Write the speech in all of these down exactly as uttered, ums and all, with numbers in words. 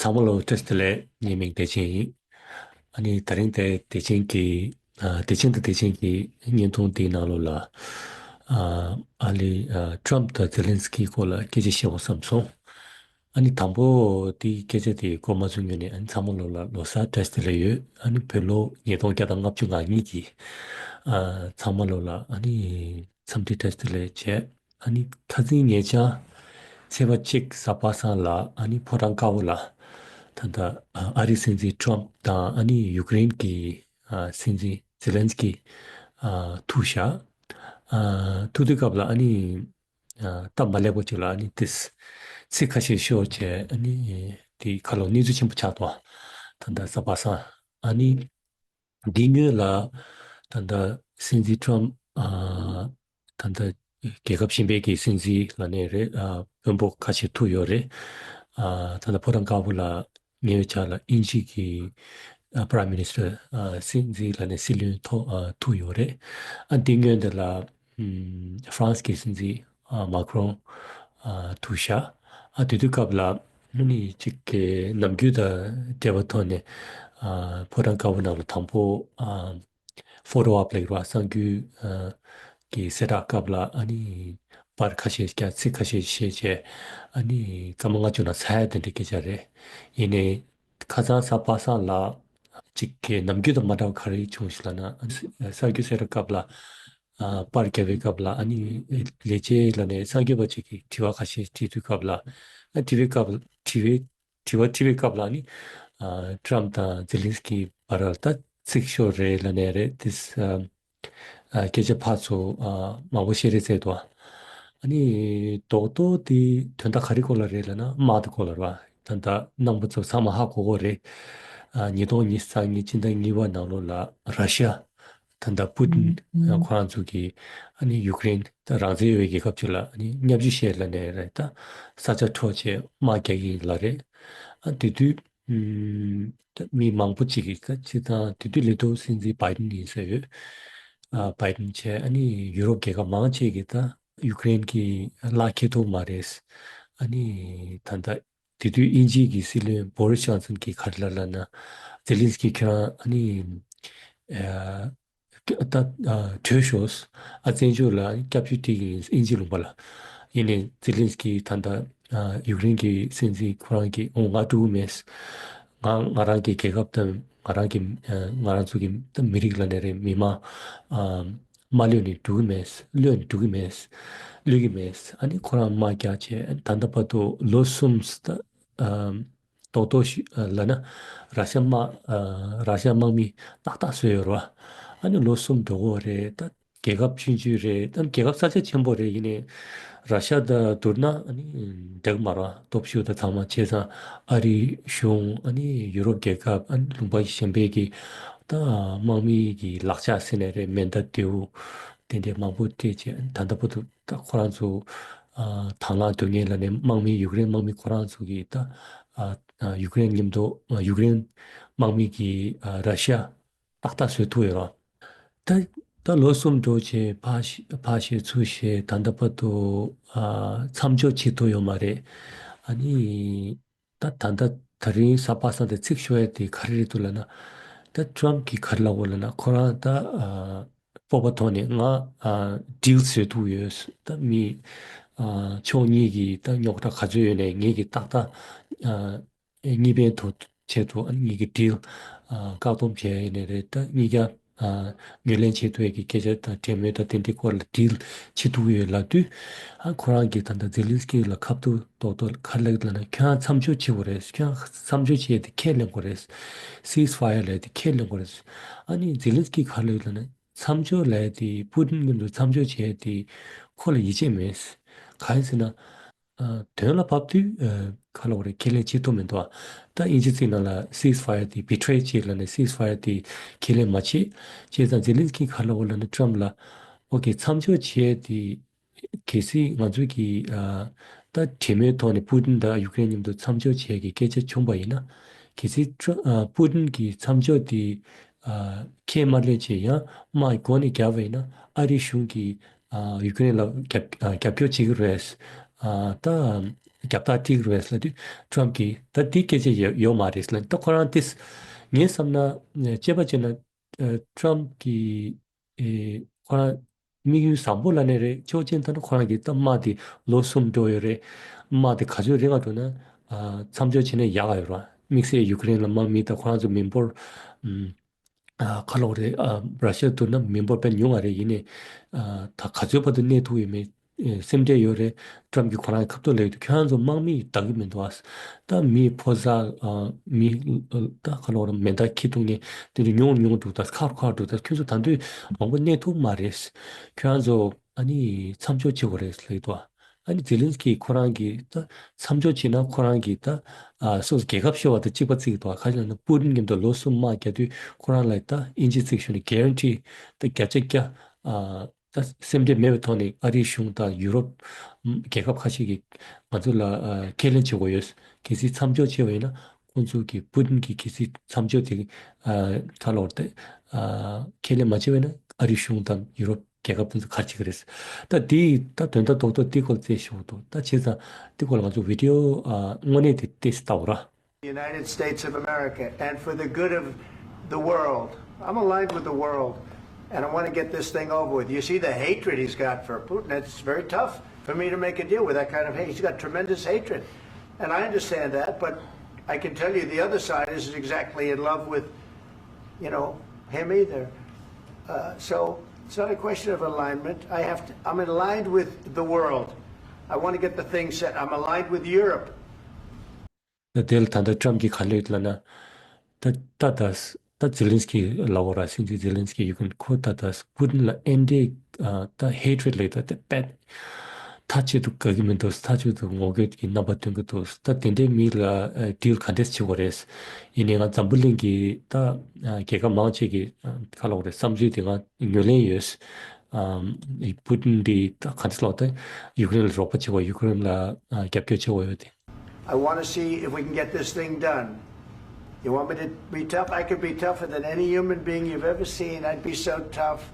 ཚང་མ་ལ་བཀྲ་ཤིས་བདེ་ལེགས། ངའི་མིང་བདེ་ཆེན་ཡིན། ཨ་ནི་ད་རིང་དེ་བདེ་ཆེན་གྱི་ཨ་བདེ་ཆེན་དང་བདེ་ཆེན་གྱི་བརྙན་ཐུང་འདིའི་ནང་ལོགས་ལ་ཨ་ཨ་ལི་ཨ་ཊམ་དང་ཛེ་ལན་སི་ཀི་སྐོར་ལ་སྐད་ཆ་བཤད་དགོས་བསམ་སོང་། ཨ་ནི་དང་པོ་དེའི་སྐད་ཆ་དེ་གོ་མ་ཚོད་སྔོན་ནས། ཨ་ནི་ཚང་མ་ལོ་ལ་ལོ་གསར་བཀྲ་ཤིས་བདེ་ལེགས་ཡོད། ཨ་ནི་བོད་ལོ་ཉིས་སྟོང་བརྒྱ་དང་ལྔ་བཅུ་ང་གཉིས་ཀྱི་ཨ་ཚང་མ་ལོ་ལ་ཨ་ནི་འཚམས་འདྲི་བཀྲ་ཤིས་བདེ་ལེགས་བྱས། ཨ་ནི་ཁ་སང་ཉེ་ཆར་ཚེས་པ་གཅིག་གཟའ་པ་སངས་ལ་ཨ་ནི་ཕོ་བྲང་དཀར་པོ་ལ་ད་ལྟ་ཨ་ཨ་རིའི་སྲིད་འཛིན་ཊམ་དང་ཨ་ནི་ཡུཀ་རེན་གྱི་ཨ་སྲིད་འཛིན་ཛེ་ལན་སི་ཀི་ཨ་ཐུག་བཞག་ཨ་ཐུག་དུས་སྐབས་ལ་ཨ་ནི། ཨ་སྟབས་མ་ལེགས་པ་ཅིག་ལ་ཨ་ནི་ཏིས་ཚིག་ཁ་ཤས་ཤོར་བྱས། ཨ་ནི་དེ་ཁ་ལོ་གནས་ཚུལ་ཆེན་པོ་ཆགས་འདུག་ད་ལྟ་གཟའ་པ་སངས། ཨ་ནི་འདི་སྔོན་ལ་ད་ལྟ་སྲིད་འཛིན་ཊམ་ཨ་ད་ལྟ་རྒྱལ་ཁབ་གཞན་པའི་གི་སྲིད་འཛིན་ལབ་ནའི་རེད། ཨ་དཔོན་པོ་ཁ་ཤས་ཐུག་ཡོད་རེད། ཨ་ད་ལྟ་ཕོ་བྲང་དཀར་པོ་ལ་ཉེ་བའི་ཆར་ལ་དབྱིན་ཇི་གི་ཨ་Prime Minister ཨ་སྲིད་འཛིན་ལབ་ནའི་སྲིད་བློན་ཐོག་ཨ་ཐུག་ཡོད་རེད། ཨ་འདི་སྔོན་དེ་ལ་ཨམ་ཧྥ་རན་སི་གི་སྲིད་འཛིན་ཨ་མཱ་ཁི་རོང་ཨ་ཐུག་བཞག་ཨ་དེ་དུས་སྐབས་ལ་ཨ་ནི་གཅིག་གི་ནམ་རྒྱུན་དང་འབྲེལ་བའི་ཐོག་ནས་ཨ་ཕོ་བྲང་དཀར་པོ་ནང་ལ་དང་པོ་ཨ་ཕོ་ཊོ་ཨོབ་ལབ་རེད་བ། གསར་འགྱུར་ཨ་གི་གསལ་བསྒྲགས་སྐབས་ལ་ཨ་ནི་པར་ཁ་ཤས་བརྒྱབ། ཚིག་ཁ་ཤས་བཤད་བྱས། ཨ་ནི་སྐར་མ་ལྔ་བཅུ་ནང་ཚར་ཡ་དེ་འདྲའི་སྐད་ཆ་རེད། ཡིན་ནའི་ཁ་སང་གཟའ་པ་སངས་ལ་གཅིག་གི་ནམ་རྒྱུན་དང་མ་འདྲ་བ་ག་རེ་བྱུང་ཞིག་ལབ་ན། ཨ་ནི་གསར་འགྱུར་གསལ་བསྒྲགས་སྐབས་ལ་ཨ་པར་བརྒྱབ་པའི་སྐབས་ལ་ཨ་ནི་ལས་བྱེད་ལབ་ནའི་གསར་འགོད་པ་ཅིག་གིས་དྲི་བ་ཁ་ཤས་དྲིས་དུས་སྐབས་ལ། ཨ་དྲི་བའི་སྐབས་དྲི་བའི་དྲི་བ་དྲི་བའི་སྐབས་ལ་ནི་ཨ་ཊམ་དང་ཛེ་ལན་སི་ཀི་བར་ལ་ད་ཚིག་ཤོར་རེད་ལབ་ནའི་རེད། དེ་ཨ་ཨ་སྐད་ཆ་ཕར་ཚུར་ཨ་མང་པོ་བཤད་རེས་བྱས་འདུག་ཨ་ནི་རྡོག་རྡོག་དེ་དོན་དག་ག་རེ་སྐོར་ལ་རེད་ལབ་ན་དམག་དེ་སྐོར་ལ་རེད་བ། ད་ལྟ་རྣམ་པ་ཚོ་ཚང་མ་ཧ་གོ་གོ་རེད། ཨ་ཉིས་སྟོང་ཉི་ཤུ་རྩ་གཉིས་སྤྱི་ཟླ་གཉིས་པ་ནང་ལོགས་ལ་ར་ཤ་ད་ལྟ་པུ་ཏིན་ཨ་ཁོ་རང་ཚོ་གིས་ཨ་ནི་ཡུཀ་རེན་ད་རང་བཙན་ཡོད་པའི་རྒྱལ་ཁབ་ཅིག་ལ་ཨ་ནི་བརྙས་བཅོས་བྱས་ལབ་ནའི་རེད། ད་ས་ཆ་འཕྲོག་བྱས་དམག་རྒྱག་གི་ཡིན་ལབ་རེད། ཨ་དེ་དུས་ཨུམ་ད་མི་མང་པོ་ཅིག་གིས་ད་སྤྱིར་བཏང་དེ་དུས་ལས་ཐོག་སྲིད་འཛིན་བྷའི་ཌེན་ཡིན་ས་ཡོད། ཨ་བྷའི་ཌེན་བྱས། ཨ་ནི་ཡུ་རོབ་རྒྱལ་ཁབ་མང་ཆེ་གིས་ད་ཡུཀ་རེན་གྱི་ལག་འཁྱེར་ཐུབ་མ་རེད། ཨ་ནི་ད་ལྟ་དེ་དུས་དབྱིན་ཇི་གི་སྲིད་བློན་བྷོ་རིས་ཇོན་སན་གྱིས་ག་རེ་ལབ་ལབ་ན། ཛེ་ལན་སི་ཀི་ཁྱེད་རང་ཨ་ནི་ཨ་ད་ཨ་བྲོས་ཤོག་ཨ་བཙན་བྱོལ་ལ་སྐྱབས་བཅོལ་སྤྲད་ཀྱི་ཡིན། དབྱིན་ཇི་ལུང་པ་ལ། ཡིན་ནའི་ཛེ་ལན་སི་ཀི་ད་ལྟ་ཨ་ཡུཀ་རེན་གྱི་སྲིད་འཛིན་ཁོ་རང་གིས་འོ་ང་འགྲོ་གི་མེད། ང་ང་རང་གི་རྒྱལ་ཁབ་དང་ང་རང་གི་ཨ་ང་རང་ཚོ་གི་ད་མི་རིགས་ལབ་ནའི་རེད། མི་མང་ཨ་མ་གློད་ནས་འགྲོ་གི་མེད། གློད་ནས་འགྲོ་གི་མེད། གློད་ཀྱི་མེད། ཨ་ནི་ཁོ་རང་དམག་རྒྱག་བྱས་ད་ལྟ་བར་དུ་ལོ་གསུམ་ད་ཨ་རྡོག་རྡོག་ཞིག་ཨ་ལབ་ན་ར་ཤ་དམག་ཨ་ར་ཤ་དམག་མི་ཏག་ཏག་བཟོས་ཡོད་རེད་བ། ཨ་ནི་ལོ་གསུམ་འགྲོ་གི་ཡོད་རེད། ད་རྒྱལ་ཁབ་ཆུང་ཆུང་རེད། ད་རྒྱལ་ཁབ་ས་ཆ་ཆེན་པོ་རེད། ཡིན་ནའི་ར་ཤ་དང་བསྡུར་ན་ཨ་ནི་འདྲ་གི་མ་རེད་བ། སྟོབས་ཤུགས་དང་ཚང་མ། བྱས་ཙང་ཨ་རིའི་གཞུང་ཨ་ནི་ཡུ་རོབ་རྒྱལ་ཁབ་ཨ་ནི་ལུང་པ་གཞན་པའི་གི་ད་དམག་མི་གི་ལག་ཆ་ཟེར་ནའི་རེད། མེ་མདའ་མདེའུ་དེ་འདྲའི་མང་པོ་སྤྲད་བྱས། ད་ལྟ་བར་དུ་ད་ཁོ་རང་ཚོ་ཨ་དང་བླངས་སྡུག་བསྔལ་ལབ་ནའི་དམག་མི་ཡུཀ་རེན་དམག་མི་ཁོ་རང་ཚོ་གིས་ད་ཨ་ཨ་ཡུཀ་རེན་མཉམ་དུ་ཨ་ཡུཀ་རེན་དམག་མི་གིས་ཨ་ར་ཤ་ཏག་ཏག་བཟོས་ཐུབ་ཡོད་རེད། ད་ད་ལོ་གསུམ་འགྲོ་བྱས་ཕར་བཤད་ཕར་བཤད་ཚུར་བཤད་ད་ལྟ་བར་དུ་ཨ་མཚམས་འཇོག་བྱེད་ཐུབ་ཡོད་མ་རེད། ཨ་ནི། ད་ད་ལྟ་དེ་རིང་གཟའ་པ་སངས་དེ་ཚིག་ཤོར་ཡ་དེ་ག་རེ་རེད་འདུག་ལབ་ན། ད་ཊམ་གིས་ག་རེ་ལབ་ཡོད་ལབ་ན། ཁོ་རང་ད་ཨ་སྤོབས་པ་ཐོག་ནས་ང་ཨ་ཌིལ་བཟོས་ཐུབ་ཡོད། ད་མི་ཨ་ཕྱོགས་གཉིས་ཀྱི་ད་རྙོག་དྲ་ག་ཚོད་ཡོད་ནའི་ངེད་ཀྱིས་ཏག་ཏག་ཨ་གཉིས་ཕན་ཐོགས་ཆེད་དུ་ཨ་ངེད་ཀྱིས་ཌིལ་ཨ་བཀག་སྡོམ་བྱས་ཡིན་ནའི་རེད། ད་གཉིས་ཀ་ཨ་ངོས་ལེན་བྱེད་ཐུབ་ཡས་ཀྱི་སྐད་ཆ་དང་གྲོས་མོལ་དང་དེ་འདྲའི་སྐོར་ལ་ཌིལ་བྱེད་ཐུབ་ཀྱི་ཡོད་ལབ་དུས། ཨ་ཁོ་རང་གིས་ད་ལྟ་ཛེ་ལན་སི་ཀི་ལ་ཁ་ཐུག་རྡོག་རྡོག་ག་རེ་ལབ་ཀྱི་ལབ་ན། ཁྱོད་རང་མཚམས་འཇོག་བྱེད་དགོས་རེད། ཁྱོད་རང་མཚམས་འཇོག་བྱེད་ཡས་དེ་ཁས་ལེན་དགོས་རེད། སིས་ཕ་ཡར་ལབ་ཡས་དེ་ཁས་ལེན་དགོས་རེད། ཨ་ནི་ཛེ་ལན་སི་ཀི་ག་རེ་ལབ་ཀྱི་ལབ་ན། མཚམས་འཇོག་ལབ་ཡས་དེ་པུ་ཏིན་མཉམ་དུ་མཚམས་འཇོག་བྱེད་ཡས་དེ་ཁོ་ལ་ཡིད་ཆེས་མེད། གང་ཡིན་ཟེར་ན། ཨ་དོན་ལ་བབས་དུས་ཨ་ག་རེ་ལབ་དགོས་རེད། ཁས་ལེན་བྱེད་ཐུབ་མི་འདུག་ཨ། ད་དབྱིན་ཇི་ཚིག་ནང་ལ་སིས་ཕ་ཡར་དེ་བི་ཊི་རེ་བྱས་ལབ་ནས་སིས་ཕ་ཡར་དེ་ཁས་ལེན་མ་བྱེད། བྱས་ཙང་ཛེ་ལན་སི་ཀིས་ག་རེ་ལབ་ཡོད་ལབ་ན། ཊམ་ལ་ཨོ་ཁེ་མཚམས་འཇོག་བྱེད་ཡས་དེ་གལ་སྲིད་ང་ཚོ་གིས་ཨ་ད་གྲོས་མོལ་ཐོག་ནས་པུ་ཏིན་དང་ཡུཀ་རེན་མཉམ་དུ་མཚམས་འཇོག་བྱེད་ཡས་ཀྱི་སྐད་ཆ་བྱུང་བ་ཡིན་ན། གལ་སྲིད་ཊམ་ཨ་པུ་ཏིན་གྱིས་མཚམས་འཇོག་དེ་ཨ་ཁས་མ་ལེན་བྱས་ཡང་དམག་མགོ་ནས་བརྒྱབ་པ་ཡིན་ན། ཨ་རིའི་གཞུང་གིས་ཨ་ཡུཀ་རེན་ལ་རྒྱབ་ཨ་རྒྱབ་སྐྱོར་བྱེད་ཀྱི་རེད། ཨ་ད་ རྒྱབ་རྟགས་སྤྲད་ཀྱི་རེད་ཟེར་ལབ་དུས་ཊམ་གྱིས་ད་འདི་སྐད་ཆ་ཡོད་ཡོད་མ་རེད་ཟེར་ལབ། ད་ཁོ་རང་དེས་ངས་བསམ་ན་དཔྱད་པ་བྱས་ན་ཊམ་གྱིས་ཨེ་ཁོ་རང་དམིགས་ཡུལ་བཟང་པོ་ལབ་ནའི་རེད། ཆེ་བ་ཅན་ལྟར་ན་ཁོ་རང་གིས་ད་དམག་དེ་ལོ་གསུམ་འགྲོ་ཡོད་རེད། དམག་དེ་ག་ཚོད་རིང་བ་འགྲོ་ན་ཨ་མཚམས་འཇོག་བྱས་ན་ཡག་ག་ཡོད་རེད། དམིགས་བསལ་ཡུ་ཀེ་རེན་ལ་དམག་མི་དང་ཁོ་རང་ཚོ་མི་འབོར་ཨམ་ཨ་ག་ལབ་དགོས་རེད། ཨ་ར་ཤི་ཡ་བསྡུར་ན་མི་འབོར་དཔེ་ཉུང་བ་རེད། ཡིན་ནའི་ཨ་ད་ག་ཚོད་བར་དུ་གནས་ཐུབ་ཡོད་མེད་ཨེ་སེམས་ཁྲལ་ཡོད་རེད། ཊམ་གྱིས་ཁོ་རང་ཁ་ཐུག་ལབ་ཡོད་དུས་ཁྱོད་རང་ཚོ་དམག་མི་དག་གི་མི་འདུག་ཨ། ད་མི་ཕོ་གསར་ཨ་མི་ཨ་ད་ག་ལབ་དགོས་རེད། མེ་མདའ་འཁྱེར་འདུག་མཁན་དེ་འདྲ་ཉུང་རུ་ཉུང་རུ་འགྲོ་ད། ཁག་རུ་ཁག་རུ་འགྲོ་ད། ཁྱོད་ཚོ་ད་དུང་མང་པོ་གནས་ཐུབ་མ་རེད། ཁྱོད་རང་ཚོ་ཨ་ནི་མཚམས་འཇོག་བྱེད་དགོས་རེད་ལབ་ཀྱི་འདུག་ཨ། ཨ་ནི་ཛེ་ལན་སི་ཀི་ཁོ་རང་གིས་ད་མཚམས་འཇོག་བྱེད་ན་ཁོ་རང་གིས་ད་ཨ་སོ་སོ་རྒྱལ་ཁབ་ཤོར་བ་དང་གཅིག་པ་བརྩི་གི་འདུག་ཨ། ག་རེ་ལབ་ན་པུ་ཏིན་མཉམ་དུ་ལོ་གསུམ་དམག་རྒྱག་དུས་ཁོ་རང་ལ་ད་ཨིན་ཇི་བརྩི་གི་ཞུ་ནས་གྷེ་རན་ཊི་ད་བརྒྱ་ཆ་བརྒྱ་ཨ་ད་སེམས་ཁྲལ་མེད་པའི་ཐོག་ནས་ཨ་རིའི་གཞུང་དང་ཡུ་རོབ་རྒྱལ་ཁབ་ཁ་ཤས་ཀྱིས་ང་ཚོ་ལ་ཨ་ཁས་ལེན་བྱེད་དགོས་ཡོད། གལ་སྲིད་མཚམས་འཇོག་བྱས་པ་ཡིན་ན་ཁོང་ཚོ་གིས་པུ་ཏིན་གྱིས་གལ་སྲིད་མཚམས་འཇོག་དེ་ཨ་ད་ལོར་ཏེ་ཨ་ཁས་ལེན་མ་བྱས་པ་ཡིན་ན་ཨ་རིའི་གཞུང་དང་ཡུ་རོབ་རྒྱལ་ཁབ་དེ་ཚོ་ག་རེ་བྱེད་ཀྱི་རེད། ད་དེ་ད་དོན་དག་རྡོག་རྡོག་དེ་སྐོར་རྩད་ཞུ་འདུག་ད་བྱས་ཙང་དེ་སྐོར་ལ་ང་ཚོ་བི་ཌི་ཡོ་ཨ་དངོས་གནས་དེ་ཏོག་ཙམ་ལྟ་བ་ར། The United States of America, and for the good of the world. I'm aligned with the world, and I want to get this thing over with. You see the hatred he's got for Putin. It's very tough for me to make a deal with that kind of hate. He's got tremendous hatred, and I understand that, but I can tell you the other side isn't exactly in love with, you know, him either. Uh, so it's not a question of alignment. I have to, I'm aligned with the world. I want to get the thing set. I'm aligned with Europe. ད་དེ་ལ་ད་ལྟ་ཊམ་གྱིས་ག་ལབ་ལབ་ན། ད་ད་ད་ད་ཛེ་ལན་སི་ཀི་ལབ་དགོས་ར། སྲིད་འཛིན་ཛེ་ལན་སི་ཀི་ཡུ་ཀེ་རེན་ཁོ་ད་ད་པུ་ཏིན་ལ་ཨེ་འདྲའི་ཨ་ད་ཧེ་ཊི་རེཌ་ལབ་ད་དེ་དཔེ་མཐའ་གཅིག་ཏུ་དགའ་གི་མི་འདུག་མཐའ་གཅིག་ཏུ་ངོ་རྒོལ་གྱི་རྣམ་པ་སྟོན་གི་འདུག་ད་དེ་འདྲའི་མི་ལ་ཨ་ཌིལ་ག་འདྲས་བྱེད་དགོས་རེད། ཡིན་ནའི་ང་འཛམ་བུ་གླིང་གི་ད་ཨ་རྒྱལ་ཁབ་མང་ཆེ་གི་ཨ་ག་ལབ་དགོས་རེད། བསམ་ཚུལ་དེ་ང་ངོས་ལེན་ཡོད། ཨ་པུ་ཏིན་འདི་ད་ག་འདྲས་ལབ་ད་ཡུ་ཀེ་རེན་ལ་རོགས་པ་བྱེད་དགོས། ཡུ་ཀེ་རེན་ལ་ཨ་རྒྱབ་སྐྱོར་བྱེད་དགོས་ཡོད་དེ། I want to see if we can get this thing done. You want me to be tough? I could be tougher than any human being you've ever seen. I'd be so tough.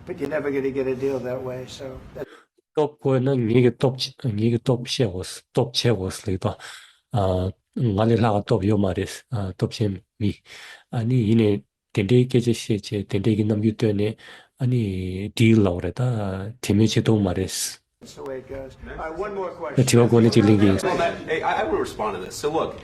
But you're never going to get a deal that way. So that's སྟོབས་དགོས་ན་ངེད་ཀྱི་སྟོབས་ངེད་ཀྱི་སྟོབས་བཤད་དགོས། སྟོབས་བྱེད་དགོས་ལབ་ཀྱི་འདུག་ཨ་ང་ལས་ལྷག་ག་སྟོབས་ཡོད་མ་རེད། ཨ་སྟོབས་ཆེན་མི། ཨ་ནི་ཡིན་ནའི་དེ་འདྲའི་སྐད་ཆ་བཤད་བྱས་དེ་འདྲའི་གི་རྣམ་འགྱུར་སྟོན་ནས་ཨ་ནི་ཌིལ་ལབ་དགོས་རེད། ད་གྲོས་མོལ་བྱེད་ཐུབ་མ་རེད། That's the way it goes. All right, one more question. དྲི་བ་གོ་ནས་ཅིག་གླེང་གི་ཡིན། Well, that, hey, I, I want to respond to this. So, look,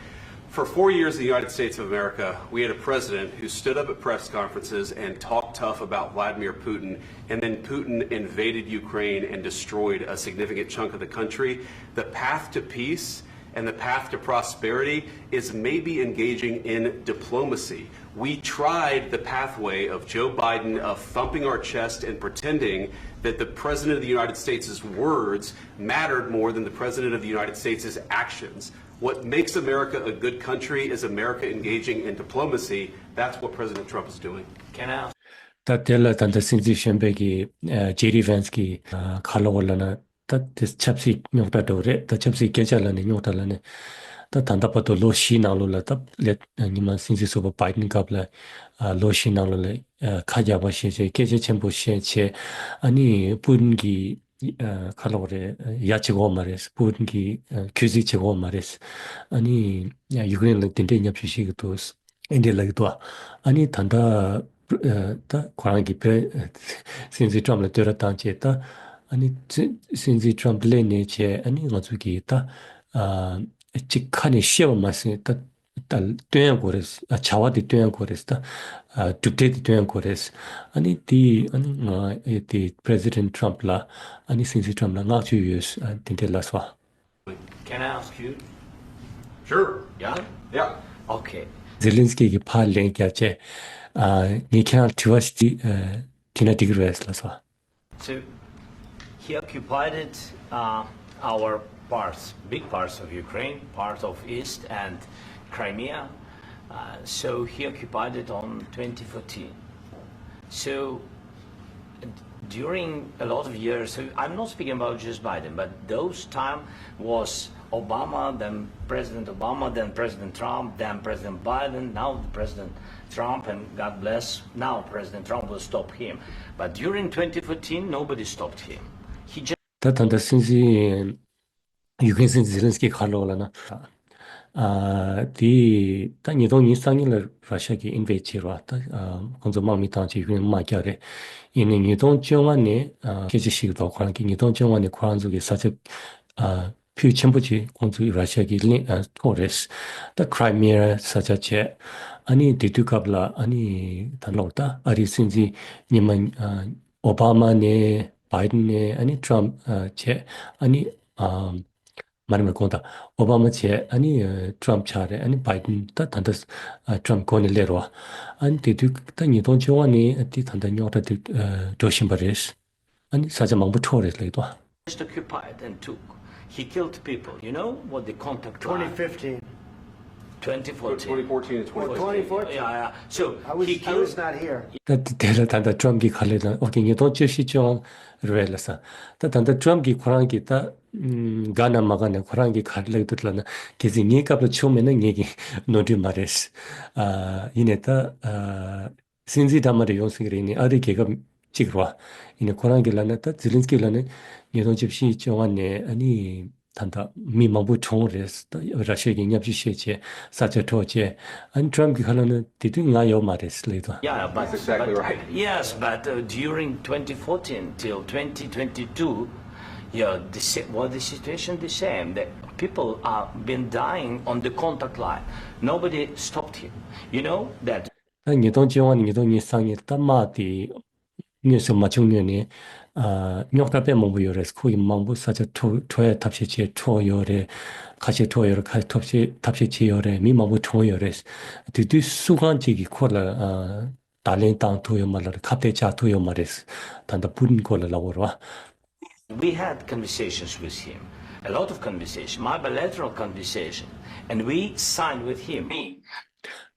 for four years in the United States of America, we had a president who stood up at press conferences and talked tough about Vladimir Putin, and then Putin invaded Ukraine and destroyed a significant chunk of the country. The path to peace and the path to prosperity is maybe engaging in diplomacy. We tried the pathway of Joe Biden of thumping our chest and pretending that the President of the United States' words mattered more than the President of the United States' actions. What makes America a good country is America engaging in diplomacy. That's what President Trump is doing. Can I ask? ད་དེ་ལ་ད་ལྟ་སྲིད་འཛིན་གཞོན་པ་གི་ཨ་ཇེ་ཌི་ཝན་སི་གི་ཨ་ག་ལབ་དགོས་ལབ་ན། ད་དེ་ཆབ་སྲིད་རྙོག་དྲ་འདྲ་བོ་རེད། ད་ཆབ་སྲིད་སྐད་ཆ་ལབ་ནས་རྙོག་དྲ་ལབ་ནས་ད་ད་ལྟ་བར་དུ་ལོ་བཞིའི་ནང་ལོགས་ལ་ད་ལས་ཉི་མ་སྲིད་འཛིན་ཟུར་པ་བྷའི་ཌེན་སྐབས་ལ་ཨ་ལོ་བཞིའི་ནང་ལོགས་ལ་ཨ་ཁ་རྒྱག་པ་བཤད་བྱས། སྐད་ཆ་ཆེན་པོ་བཤད་བྱས། ཨ་ནི་པུ་ཏིན་གྱི་ཨ་ག་ལབ་དགོས་རེད། ཡ་བྱེད་ཀྱི་ཡོད་མ་རེད། པུ་ཏིན་གྱི་ཨ་གུས་བརྩི་བྱེད་ཀྱི་ཡོད་མ་རེད། ཨ་ནི་ཡུཀ་རེན་ལ་དེ་འདྲའི་བརྙས་བཅོས་བྱེད་ཀྱི་འདུག་ཨེ་འདྲས་ལབ་ཀྱི་འདུག་ཨ་ནི་ད་ལྟ་ཨ་ད་ཁོ་རང་གིས་པེ་སྲིད་འཛིན་ཊམ་ལ་བསྟོད་ར་བཏང་བྱས། ད་ཨ་ནི་སྲིད་སྲིད་འཛིན་ཊམ་སླེབས་ནས་བྱས་ཨ་ནི་ང་ཚོ་གིས་ད་ཨ་གཅིག་ཁ་ནས་བཤད་པ་མ་ཟད་ད་ད་སྟོན་ཡ་དགོས་རེད། ཨ་བྱ་བ་དེ་སྟོན་ཡ་དགོས་རེད། ད་ཨ་གྲུབ་འབྲས་དེ་སྟོན་ཡ་དགོས་རེད། ཨ་ནི་དེ་ཨ་ནི་ང་ཨེ་དེ་པེ་རེ་སི་ཌེན་ཊམ་ལ་ཨ་ནི་སྲིད་འཛིན་ཊམ་ལ་བསྔགས་བརྗོད་ཡོད། ཨ་དེ་འདྲས་ལབ་སོང་། Can I ask you? Sure. Yeah? Yeah. Okay. ཛེ་ལན་སི་ཀི་གིས་ཕར་ལན་བརྒྱབ་བྱས། ཨ་ངས་ཁྱེད་རང་དྲི་བ་ཞིག་ཨ་དྲིས་ན་འགྲིག་གི་རེད་ལབ་སོང་། So, he occupied uh, our parts, big parts of Ukraine, part of East and Crimea. Uh, so he occupied it on twenty fourteen. So during a lot of years, so I'm not speaking about just Biden, but those time was Obama, then President Obama, then President Trump, then President Biden, now President Trump, and God bless, now President Trump will stop him. But during twenty fourteen, nobody stopped him. He just ད་ད་ལྟ་སྲིད་འཛིན་ ཡུ་ཀེ་རེན་སྲིད་འཛིན་ཛེ་ལན་སི་ཀི་ག་རེ་ལབ་པ་ལབ་ན། ཨ། དེ་ད་ཉིས་སྟོང་ཉི་ཤུ་རྩ་གཉིས་ལ་ར་ཤ་གིས་ཨིན་ཝེ་ཌི་བྱས་རེད་བ། ད་ཨ་ཁོང་ཚོ་དམག་མི་བཏང་བྱས་ཡུ་ཀེ་རེན་དམག་རྒྱག་རེད། ཡིན་ནའི་ཉིས་སྟོང་བཅོ་ལྔ་ནས་ཨ་སྐད་ཆ་བཤད་ཀྱི་འདུག་ཁོ་རང་གིས་ཉིས་སྟོང་བཅོ་ལྔ་ནས་ཁོ་རང་ཚོ་གི་ས་ཆ་ཨ་ཕུལ་ཆེན་པོ་ཅིག་ཁོང་ཚོས་ར་ཤ་གིས་ལེན་ཨ་འཕྲོག་རེད། ད་ཁྲའི་མི་ཡ་ས་ཆ་བྱས། ཨ་ནི་དེ་དུས་སྐབས་ལ་ཨ་ནི་ད་ལོར་ད་ཨ་རིའི་སྲིད་འཛིན་སྔོན་མ་ཨ་ཨོ་བྷ་མ་ནས་བྷའི་ཌེན་ནས་ཨ་ནི་ཊྲམ་ཕ་ཨ་བྱས། ཨ་ནི་ཨ་མ་རེད་མ་རེད། གོང་ད་ཨོ་བྷ་མ་བྱས། ཨ་ནི་ཨ་ཊྲམ་ཕ་ཆགས་རེད། ཨ་ནི་བྷའི་ཌེན། ད་ད་ལྟ་ཨ་ཊྲམ་ཕ་གོ་ནས་སླེབས་རེད་བ། ཨ་ནི་དེ་དུས་ད་ཉིས་སྟོང་བཅོ་ལྔ་ནས་དེ་ད་ལྟ་རྙོག་དྲ་དེ་ཨ་འགྲོ་བཞིན་པ་རེད། ཨ་ནི་ས་ཆ་མང་པོ་འཕྲོག་རེད་ལབ་ཀྱི་འདུག Just occupied and took. He killed people. You know what the contact line? twenty fifteen. twenty fourteen. twenty fourteen and twenty fourteen. Yeah, yeah. So I was, he I killed was not here. ད་དེ་དེ་ལ་ད་ལྟ་ཊྲམ་ཕ་གིས་ག་རེ་ལབ་ན། ཨོ་ཁེ། ཉིས་སྟོང་བཅུ་བཞི་བཅོ་ལྔ་རེད་ལབ་ས། ད་ད་ལྟ་ཊྲམ་ཕ་གིས་ཁོ་རང་གིས་ད་ཨམ་དགའ་ན་མ་དགའ་ན་ཁོ་རང་གིས་ག་རེ་ལབ་ཀྱི་འདུག་ལབ་ན། གལ་སྲིད་ངའི་སྐབས་ལ་བྱུང་མེད་ན་ངེད་ཀྱི་ནོར་འཁྲུལ་མ་རེད། ཨ་ཡིན་ནའི་ད་ཨ་སྲིད་འཛིན་འདྲ་མི་འདྲ་ཡོང་སྲིད་ཀྱི་རེད། ནི་ཨ་རི་རྒྱལ་ཁབ་གཅིག་རེད་བ། ཡིན་ནའི་ཁོ་རང་གིས་ལབ་ན། ད་ཛེ་ལན་སི་ཀི་ལབ་ན་ཉིས་སྟོང་བཅུ་བཞི་བཅོ་ལྔ་ནས་ཨ་ནི་ད་ལྟ་མི་མང་པོ་གྲོངས་རེད། ད་ར་ཤ་གིས་བརྙས་བཅོས་བྱས་བྱས་ས་ཆ་འཕྲོག་བྱས། ཨ་ནི་ཊྲམ་ཕ་གིས་ག་རེ་ལབ་ན། དེ་དུས་ང་ཡོད་མ་རེད་ལབ་ཀྱི་འདུག Yeah, but, That's exactly but, right. Yes, but uh, during twenty fourteen till twenty twenty-two, yeah, the sa- was the situation the same. That people are been dying on the contact line. Nobody stopped him. You know that. ད་ཉིས་སྟོང་བཅོ་ལྔ་ནས་ཉིས་སྟོང་ཉི་ཤུ་རྩ་གཉིས་ད་དམག་དེ་དངོས་སུ་མ་བྱུང་སྔོན་ནས་ཨ་རྙོག་དྲ་དཔེ་མང་པོ་ཡོད་རེད། ཁོ་གིས་མང་པོ་ས་ཆ་འཕྲོག་འཕྲོག་ཡ་ཐབས་ཤེས་བྱས་འཕྲོག་ཡོད་རེད། ཁ་ཤས་འཕྲོག་ཡོད་རེད། ཁ་ཤས་ཐབས་ཤེས་བྱས་ཡོད་རེད། མི་མང་པོ་གྲོངས་ཡོད་རེད། དེ་དུས་སུ་གང་ཅིག་གིས་ཁོ་ལ་ཨ་བརྡ་ལན་བཏང་ཐུབ་ཡོད་མ་རེད། ཁ་གཏད་བཅག་ཐུབ་ཡོད་མ་རེད། ད་ལྟ་པུ་ཏིན་སྐོར་ལ་ལབ་དགོས་རེད་བ། We had conversations with him, a lot of conversation, my bilateral conversation, and we signed with him.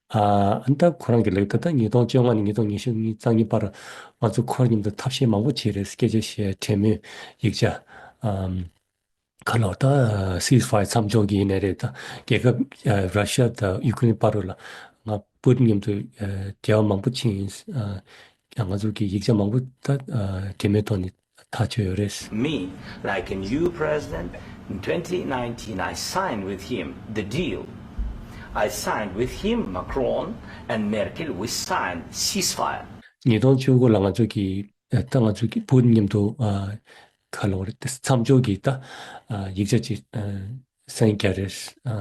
ཨ་ཨ་ནི་ད་ཁོ་རང་གིས་ལབ་ད་ལྟ་ཉིས་སྟོང་བཅོ་ལྔ་ནས་ཉིས་སྟོང་ཉི་ཤུ་རྩ་གཉིས་བར་ང་ཚོ་ཁོ་རང་མཉམ་དུ་ཐབས་ཤེས་མང་པོ་བྱས་རེད། སྐད་ཆ་བཤད། གྲོས་མོལ་ཡིག་ཆ་ཨམ་ག་ལབ་ད་སིས་ཕ་ཡར་མཚམས་འཇོག་གི་ཡིན་ནའི་རེད། ད་རྒྱལ་ཁབ་ཨ་ར་ཤ་དང་ཡུ་ཀེ་རེན་བར་དུ་ལ་ང་པུ་ཏིན་མཉམ་དུ་ཨ་འབྲེལ་བ་མང་པོ་ཕྱིན་ཡིན། ཨ་ཡང་ང་ཚོ་གི་ཡིག་ཆ་མང་པོ་ད་ཨ་གྲོས་མོལ་ཐོག་ནས་ཐག་ཆོད་ཡོད་རེད། Me, like a new president, in twenty nineteen, I signed with him the deal. I signed with him, Macron and Merkel, we signed ceasefire. ཉིས་སྟོང་བཅུ་དགུ་ལ་ང་ཚོ་གི་ད་ང་ཚོ་གི་པུ་ཏིན་མཉམ་དུ་ཨ་ག་ལབ་རེད། མཚམས་འཇོག་གི་ད་ཨ་ཡིག་ཆ་ཅིག་ཨ་སན་རྒྱག་རེད། ཨ་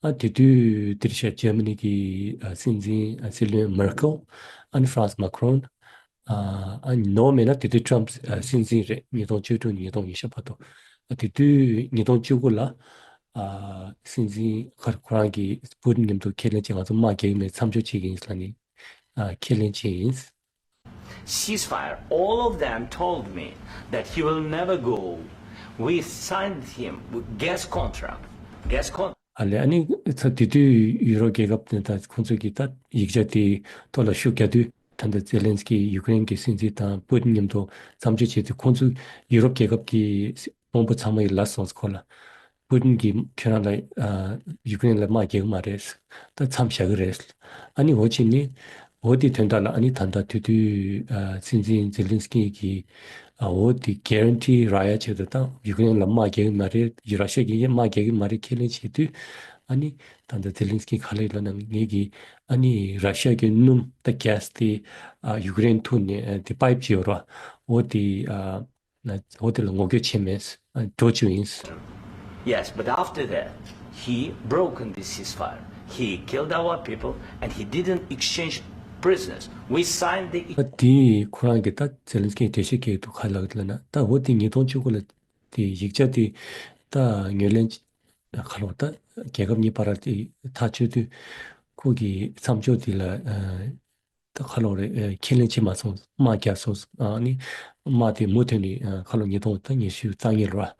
ཨ་དེ་དུས་འདིར་ཤ་ཇར་མ་ནི་གི་ཨ་སྲིད་འཛིན་ཨ་སྲིད་བློན་མེར་ཀེལ། ཨ་ནི་ཧྥ་རན་སི་མ་ཀ་རོན། ཨ་ཨ་ནོར་མེད་ན་དེ་དུས་ཊྲམ་ཕ་ཨ་སྲིད་འཛིན་རེད། ཉིས་སྟོང་བཅུ་དྲུག་ནས་ཉིས་སྟོང་ཉི་ཤུ་བར་དུ། ཨ་དེ་དུས་ཉིས་སྟོང་བཅུ་དགུ་ལ་ཨ་སྲིད་འཛིན་ཁོ་ཁོ་རང་གིས་པུ་ཏིན་མཉམ་དུ་ཁས་ལེན་བྱས། ང་ཚོ་དམག་རྒྱག་གི་མེད། མཚམས་འཇོག་བྱེད་ཀྱི་ཡིན་ལབ་ནས་ཨ་ཁས་ལེན་བྱས་ཡིན། Ceasefire. All of them told me that he will never go. We signed him with gas contract. Gas con- ཨ་ལས། ཨ་ནི་ཚ་དེ་དུས་ཡུ་རོབ་རྒྱལ་ཁབ་དེ་དང་ཁོང་ཚོ་གིས་ད་ཡིག་ཆ་དེའི་ཐོག་ལ་ཤུགས་རྒྱག་དུས། ད་ལྟ་ཛེ་ལན་སི་ཀི་ཡུ་ཀེ་རེན་གྱི་སྲིད་འཛིན་དང་པུ་ཏིན་མཉམ་དུ་མཚམས་འཇོག་བྱས་དུས། ཁོང་ཚོ་ཡུ་རོབ་རྒྱལ་ཁབ་ཀྱི་དཔོན་པོ་ཚང་མ་ཡིས་ལབ་སོང་། ཁོ་ལ་པུ་ཏིན་གྱིས་ཁྱོད་རང་ལ་ཨ་ཡུ་ཀེ་རེན་ལ་དམག་རྒྱག་གི་མ་རེད། ད་མཚམས་བཞག་གི་རེད། ཨ་ནི་འོ་བྱས་ནས་འོ་དེ་དོན་དག་ལ་ཨ་ནི་ད་ལྟ་དེ་དུས་ཨ་སྲིད་འཛིན་ཛེ་ལན་སི་ཀི་གིས་ཨ་འོ་དེ་གྷ་རན་ཊི་རག་ཡ་ཆེད་དུ། ད་ཡུ་ཀེ་རེན་ལ་དམག་རྒྱག་གི་མ་རེད། ར་ཤ་གིས་དམག་རྒྱག་གི་མ་རེད་ཁས་ལེན་བྱེད་དུས། ཨ་ནི་ད་ལྟ་ཛེ་ལན་སི་ཀི་ག་ལབ་ལབ་ན། ངེད་ཀྱིས་ཨ་ནི་ར་ཤ་གི་སྣུམ་དང་གྷ་སི་དེ་ཨ་ཡུ་ཀེ་རེན་ཐུག་ནས་ཨ་དེ་པའིབ་ཅིག་ཡོད་རེད་བ། འོ་དེ་ཨ་ན་འོ་དེ་ལ་ངོ་རྒོལ་བྱས་མེད། ཨ་འགྲོ་བཅུག་ཡིན། Yes, but after that, he broken the ceasefire. He killed our people and he didn't exchange prisoners. We signed the ཨ་དེ་ཁོ་རང་གིས་ད་ཛེ་ལན་སི་ཀིས་འགྲེལ་བཤད་བཀོད་འདུག་ག་ལབ་ལབ་ན། ད་འོ་དེ་ཉིས་སྟོང་བཅུ་དགུ་ལ་དེ་ཡིག་ཆ་དེ་ད་ངོས་ལེན་ག་ལབ། ད་རྒྱལ་ཁབ་གཉིས་བར་དེ་ཐག་གཅོད་དུས་ཁོ་གིས་མཚམས་འཇོག་དེ་ལ་ཨ་ད་ག་ལབ་རེད། ཨ་ཁས་ལེན་བྱེད་མ་སོང་། དམག་རྒྱག་སོང་། ཨ་ནི་དམག་དེ་མུ་མཐུད་ནས་ཨ་ག་ལབ་ཉིས་སྟོང་ད་ཉི་ཤུ་རྩ་གཉིས་ལ་རེད་བ།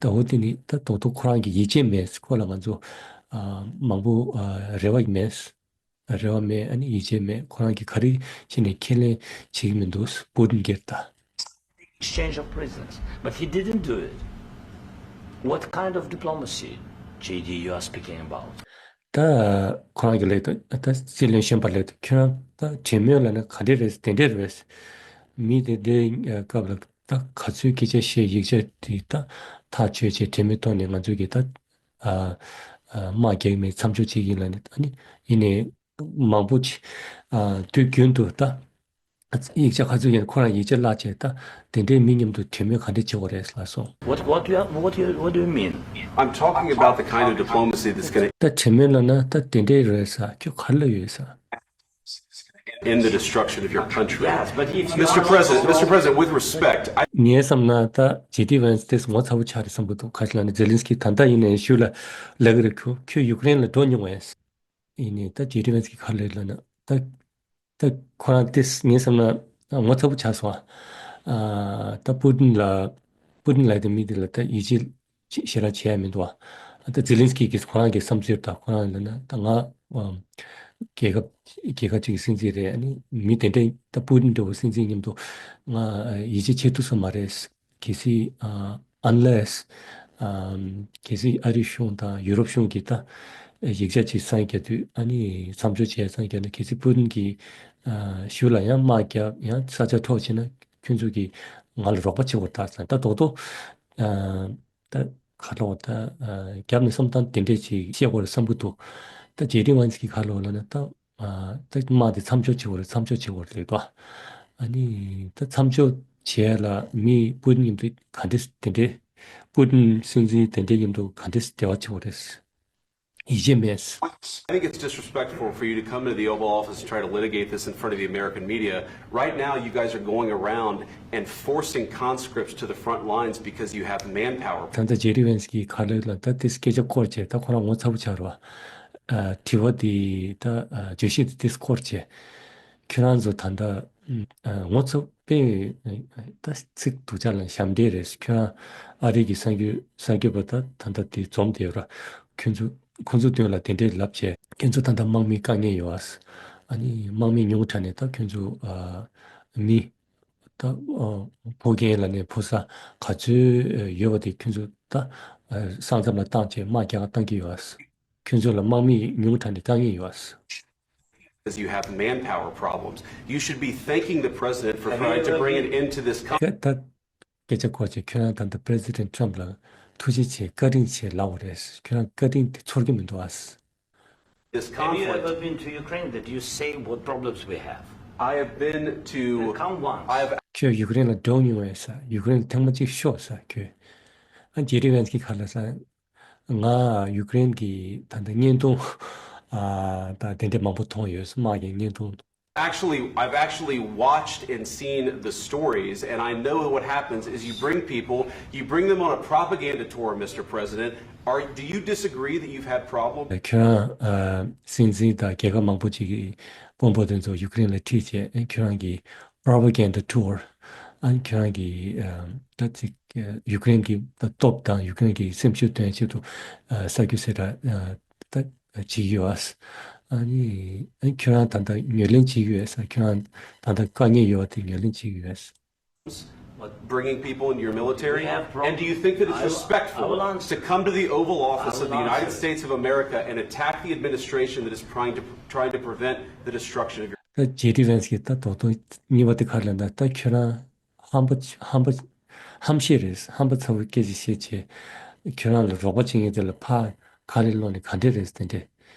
ད་འོ་དེ་ནི་ད་རྡོག་རྡོག་ཁོ་རང་གི་ཡིད་ཆེས་མེད། ཁོ་ལ་ང་ཚོ་ཨ་མང་པོ་ཨ་རེ་བ་མེད། རེ་བ་མེད། ཨ་ནི་ཡིད་ཆེས་མེད། ཁོ་རང་གིས་ག་རེ་བྱས་ནས་ཁས་ལེན་བྱེད་ཀྱི་མི་འདུག་པུ་ཏིན་གྱིས་ད། Exchange of prisoners, but he didn't do it. What kind of diplomacy, J D, you are speaking about? ད་ཁོ་རང་གིས་ལབ་ད། ད་སྲིད་བློན་གཞོན་པ་ལབ་ད། ཁྱོད་རང་ད་གྲོས་མོལ་ལབ་ན་ག་འདྲས་རེད། དེ་འདྲས་རེད། མི་དེ་འདྲའི་སྐབས་ལ་ ད་ག་ཚོད་སྐད་ཆ་བཤད། ཡིག་ཆ་དེ་ད་ཐག་གཅོད་བྱས། དྲན་མེད་ཐོག་ནས་ང་ཚོས་ཀྱི་ད་ཨ་ཨ་དམག་རྒྱག་མེད། མཚམས་འཇོག་བྱེད་ཀྱི་ཡིན་ལབ་ནས། ཨ་ནི་ཡིན་ནའི་མང་པོ་ཅིག་ཨ་དུས་རྒྱུན་དུ་ད་ཡིག་ཆ་ག་ཚོད་ཡིན། ཁོ་རང་ཡིག་ཆ་བརླག་བྱས། ད་དེ་འདྲའི་མི་མཉམ་དུ་གྲོས་མོལ་ག་འདྲ་བྱེད་དགོས་རེད་ལབ་སོང་། What, what do you, what do you, what do you mean? I'm talking about the kind of diplomacy that's going to ད་གྲོས་མོལ་ལབ་ན་ད་དེ་འདྲའི་རེད་ཟེར། ཁྱོད་ག་རེ་ལབ་ཡོད་ཟེར། In the destruction of your country. Yes, but if you Mister are President, Mister President, with respect, I ངའི་བསམ་ན་ད་ཇེ་ཌི་ཝན་སི་དེ་ངོ་ཚ་པོ་ཆགས་རེད་བསམ་གྱི་འདུག་ག་རེ་ལབ་ན་ཛེ་ལིན་སི་ཀི་ད་ལྟ་ཡིན་ནའི་ཤུགས་ལ་ལབ་ཀྱི་རེད། ཁྱོད་ཁྱོད་ཡུཀ་རེན་ལ་འགྲོ་མྱོང་བས། ཡིན་ནའི་ད་ཇེ་ཌི་ཝན་སི་ཀི་ག་རེ་ལབ་ན་ད་ད་ཁོ་རང་དེ་ངའི་བསམ་ན་ངོ་ཚ་པོ་ཆགས་སོང་ཨ། ད་པུ་ཏིན་ལ་པུ་ཏིན་ལབ་དེ་མི་དེ་ལ་ད་ཡིད་ཆེས་ཞེ་དྲག་བྱས་ཡ་མི་འདུག་ཨ། ད་ཛེ་ལིན་སི་ཀི་གིས་ཁོ་རང་གི་བསམ་ཚུལ་དང་ཁོ་རང་ལབ་ན་ད་ང་ཨ་རྒྱལ་ཁབ་རྒྱལ་ཁབ་ཅིག་གི་སྲིད་འཛིན་རེད། ཨ་ནི་མི་དེ་འདྲའི་ད་པུ་ཏིན་འདྲ་བོ་སྲིད་འཛིན་མཉམ་དུ་ང་ཡིད་ཆེས་བྱེད་ཐུབ་ས་མ་རེད། གལ་སྲིད་ཨ་unless ཨམ་གལ་སྲིད་ཨ་རི་གཞུང་དང་ཡུ་རོབ་གཞུང་གིས་ད་ཡིག་ཆ་ཅིག་སང་རྒྱག་དུས། ཨ་ནི་མཚམས་འཇོག་བྱས་སང་རྒྱག་ན། གལ་སྲིད་པུ་ཏིན་གྱིས་ཨ་ཤུགས་ལ་ཡང་དམག་རྒྱབ། ཡང་ས་ཆ་འཕྲོག་བྱས་ན། ཁྱོད་ཚོ་གིས་ང་ལ་རོགས་པ་བྱེད་དགོས་ད་ཟེར། ད་རྡོག་རྡོག་ཨ་ད་ག་ལབ་དགོས། ད་ཨ་རྒྱབ་ནས་བསམ་སྟངས་དེ་འདྲས་ཅིག་བཤད་དགོས་རེད་བསམ་གྱི་འདུག་ད་ཇེ་ཌི་ཝན་སི་ཀི་ག་ལབ་ལབ་ན་ད། ཨ་ད་དམག་དེ་མཚམས་འཇོག་བྱེད་དགོས་རེད། མཚམས་འཇོག་བྱེད་དགོས་རེད་ལབ་འདུག་ཨ་ནི་ད་མཚམས་འཇོག་བྱས་ལ་མི་པུ་ཏིན་མཉམ་དུ་ག་འདྲས་དེ་འདྲས། པུ་ཏིན་སྲིད་འཛིན་དེ་འདྲས་མཉམ་དུ་ག་འདྲས་འབྲེལ་བ་བྱེད་དགོས་རེད། ཡིད་ཆེས་མེད། I think it's disrespectful for you to come into the Oval Office to try to litigate this in front of the American media. Right now, you guys are going around and forcing conscripts to the front lines because you have manpower. ད་ལྟ་ཇེ་ཌི་ཝན་སི་ཀི་ག་ལབ་ལབ་ན། ད་དེ་སྐད་ཆ་སྐོར་བྱས། ད་ཁོ་རང་ངོ་ཚ་པོ་ཆགས་རེད་བ། ཨ་དྲི་བ་དེ་ད་ཨ་བརྗོད་གཞི་དེ་དེ་སྐོར་བྱས། ཁྱོད་རང་ཚོ་ད་ལྟ་ཨ་ངོ་ཚ་པོ་ད་ཚིག་སྡུག་ཅག་ལ་ཞབས་འདྲེན་རེད། ཁྱོད་རང་ཨ་རི་གི་གསར་འགོད་གསར་འགོད་པ་ད་ད་ལྟ་དེ་འཛོམས་བསྡད་ཡོད་ར། ཁྱོད་ཚོ་ཁོང་ཚོ་མདུན་ལ་དེ་འདྲས་ལབ་བྱས། ཁྱོད་ཚོ་ད་ལྟ་དམག་མི་དཀའ་ངལ་ཡོད་ཨ། ཨ་ནི་དམག་མི་ཉུང་དྲགས་ནས་ད་ཁྱོད་ཚོ་ཨ་མི་ད་ཨ་ཕོ་རྒན་ལབ་ནས་ཕོ་གསར་ག་ཚོད་ཡོད་པ་དེ་ཁྱོད་ཚོ་ད་ཨ་ས་མཚམས་ལ་བཏང་བྱས་དམག་རྒྱག་ག་བཏང་གི་ཡོད་ཨ། ཁྱོད་ཚོ་ལ་དམག་མི་ཉུང་དྲགས་ནས་དཀའ་ངལ་ཡོད་ཨ། Because you have manpower problems. You should be thanking the president for trying to bring an end to this con- ད་ད་སྐད་ཆ་སྐོར་བྱས། ཁྱོད་རང་ད་ལྟ་པི་རེ་སི་ཌེན་ཊི་ཊརམ་ཕི་ལ་ཐུགས་རྗེ་ཆེ། བཀའ་དྲིན་ཆེ་ལབ་དགོས་རེད། ཁྱོད་རང་བཀའ་དྲིན་དེ་ཚོར་གྱི་མི་འདུག་ཨ། This Have you ever conflict. Been to Ukraine that you say what problems we have? I have been to Count once. I have ཁྱོད་ཡུཀ་རེན་ལ་འགྲོ་མྱོང་བས་ཟེར། ཡུཀ་རེན་ལ་ཐེངས་མ་གཅིག་ཤོག་ཟེར་ཁྱོད། ཨ་ཇེ་ཌི་ཝན་སི་ཀི་ག་ལབ་ཟེར། ང་ཡུཀ་རེན་གྱི་ད་ལྟ་བརྙན་ཐུང་ཨ་ད་དེ་འདྲ་མང་པོ་མཐོང་ཡོད། དམག་གི་བརྙན་ཐུང་། Actually, I've actually watched and seen the stories, and I know what happens is you bring people, you bring them on a propaganda tour, Mister President. Are, do you disagree that you've had problems? ཁྱོད་རང་ཨ་སྲིད་འཛིན་དང་རྒྱལ་ཁབ་མང་པོ་ཅིག་གི་དཔོན་པོ་དེ་ཚོ་ཡུཀ་རེན་ལ་ཁྲིད་བྱས། ཨ་ཁྱོད་རང་གི་propaganda tour། ཨ་ཁྱོད་རང་གི་ཨ་ད་ཅིག་ཡུཀ་རེན་གྱི་ད་སྟོབས་དང་ཡུཀ་རེན་གྱི་སེམས་ཤུགས་འདོན་ཆེད་དུ་ཨ་ས་རྒྱུ་ཟེར་ར་ཨ་ད་བྱེད་ཀྱི་ཡོད། ཨ་ནི་ཨ་ཁྱོད་རང་ད་ལྟ་ངོས་ལེན་བྱེད་ཀྱི་ཡོད་ས། ཁྱོད་རང་ད་ལྟ་དཀའ་ངལ་ཡོད་པ་དེ་ངོས་ལེན་བྱེད་ཀྱི་ཡོད། Bringing people into your military? We have problems. And do you think that it's I will, respectful I will answer. To come to the Oval Office I of the will United answer. States of America and attack the administration that is trying to, trying to prevent the destruction of your ད་ཇེ་ཌི་ཝན་སི་ཀི་ད་དོག་དོག་གཉིས་པ་དེ་ག་རེ་ལབ་ན། ད་ཁྱོད་རང་ཧམ་པ་ཧམ་པ་ཧམ་ཤེད་རེད། ཧམ་པ་ཚ་བོ་སྐད་ཆ་བཤད་བྱས། ཁྱོད་རང་ལ་རོགས་པ་བྱེད་མཁན་དེ་ལ་ཕར་ག་རེ་སློང་ནས་ག་འདྲས་རེད་དེ་འདྲས།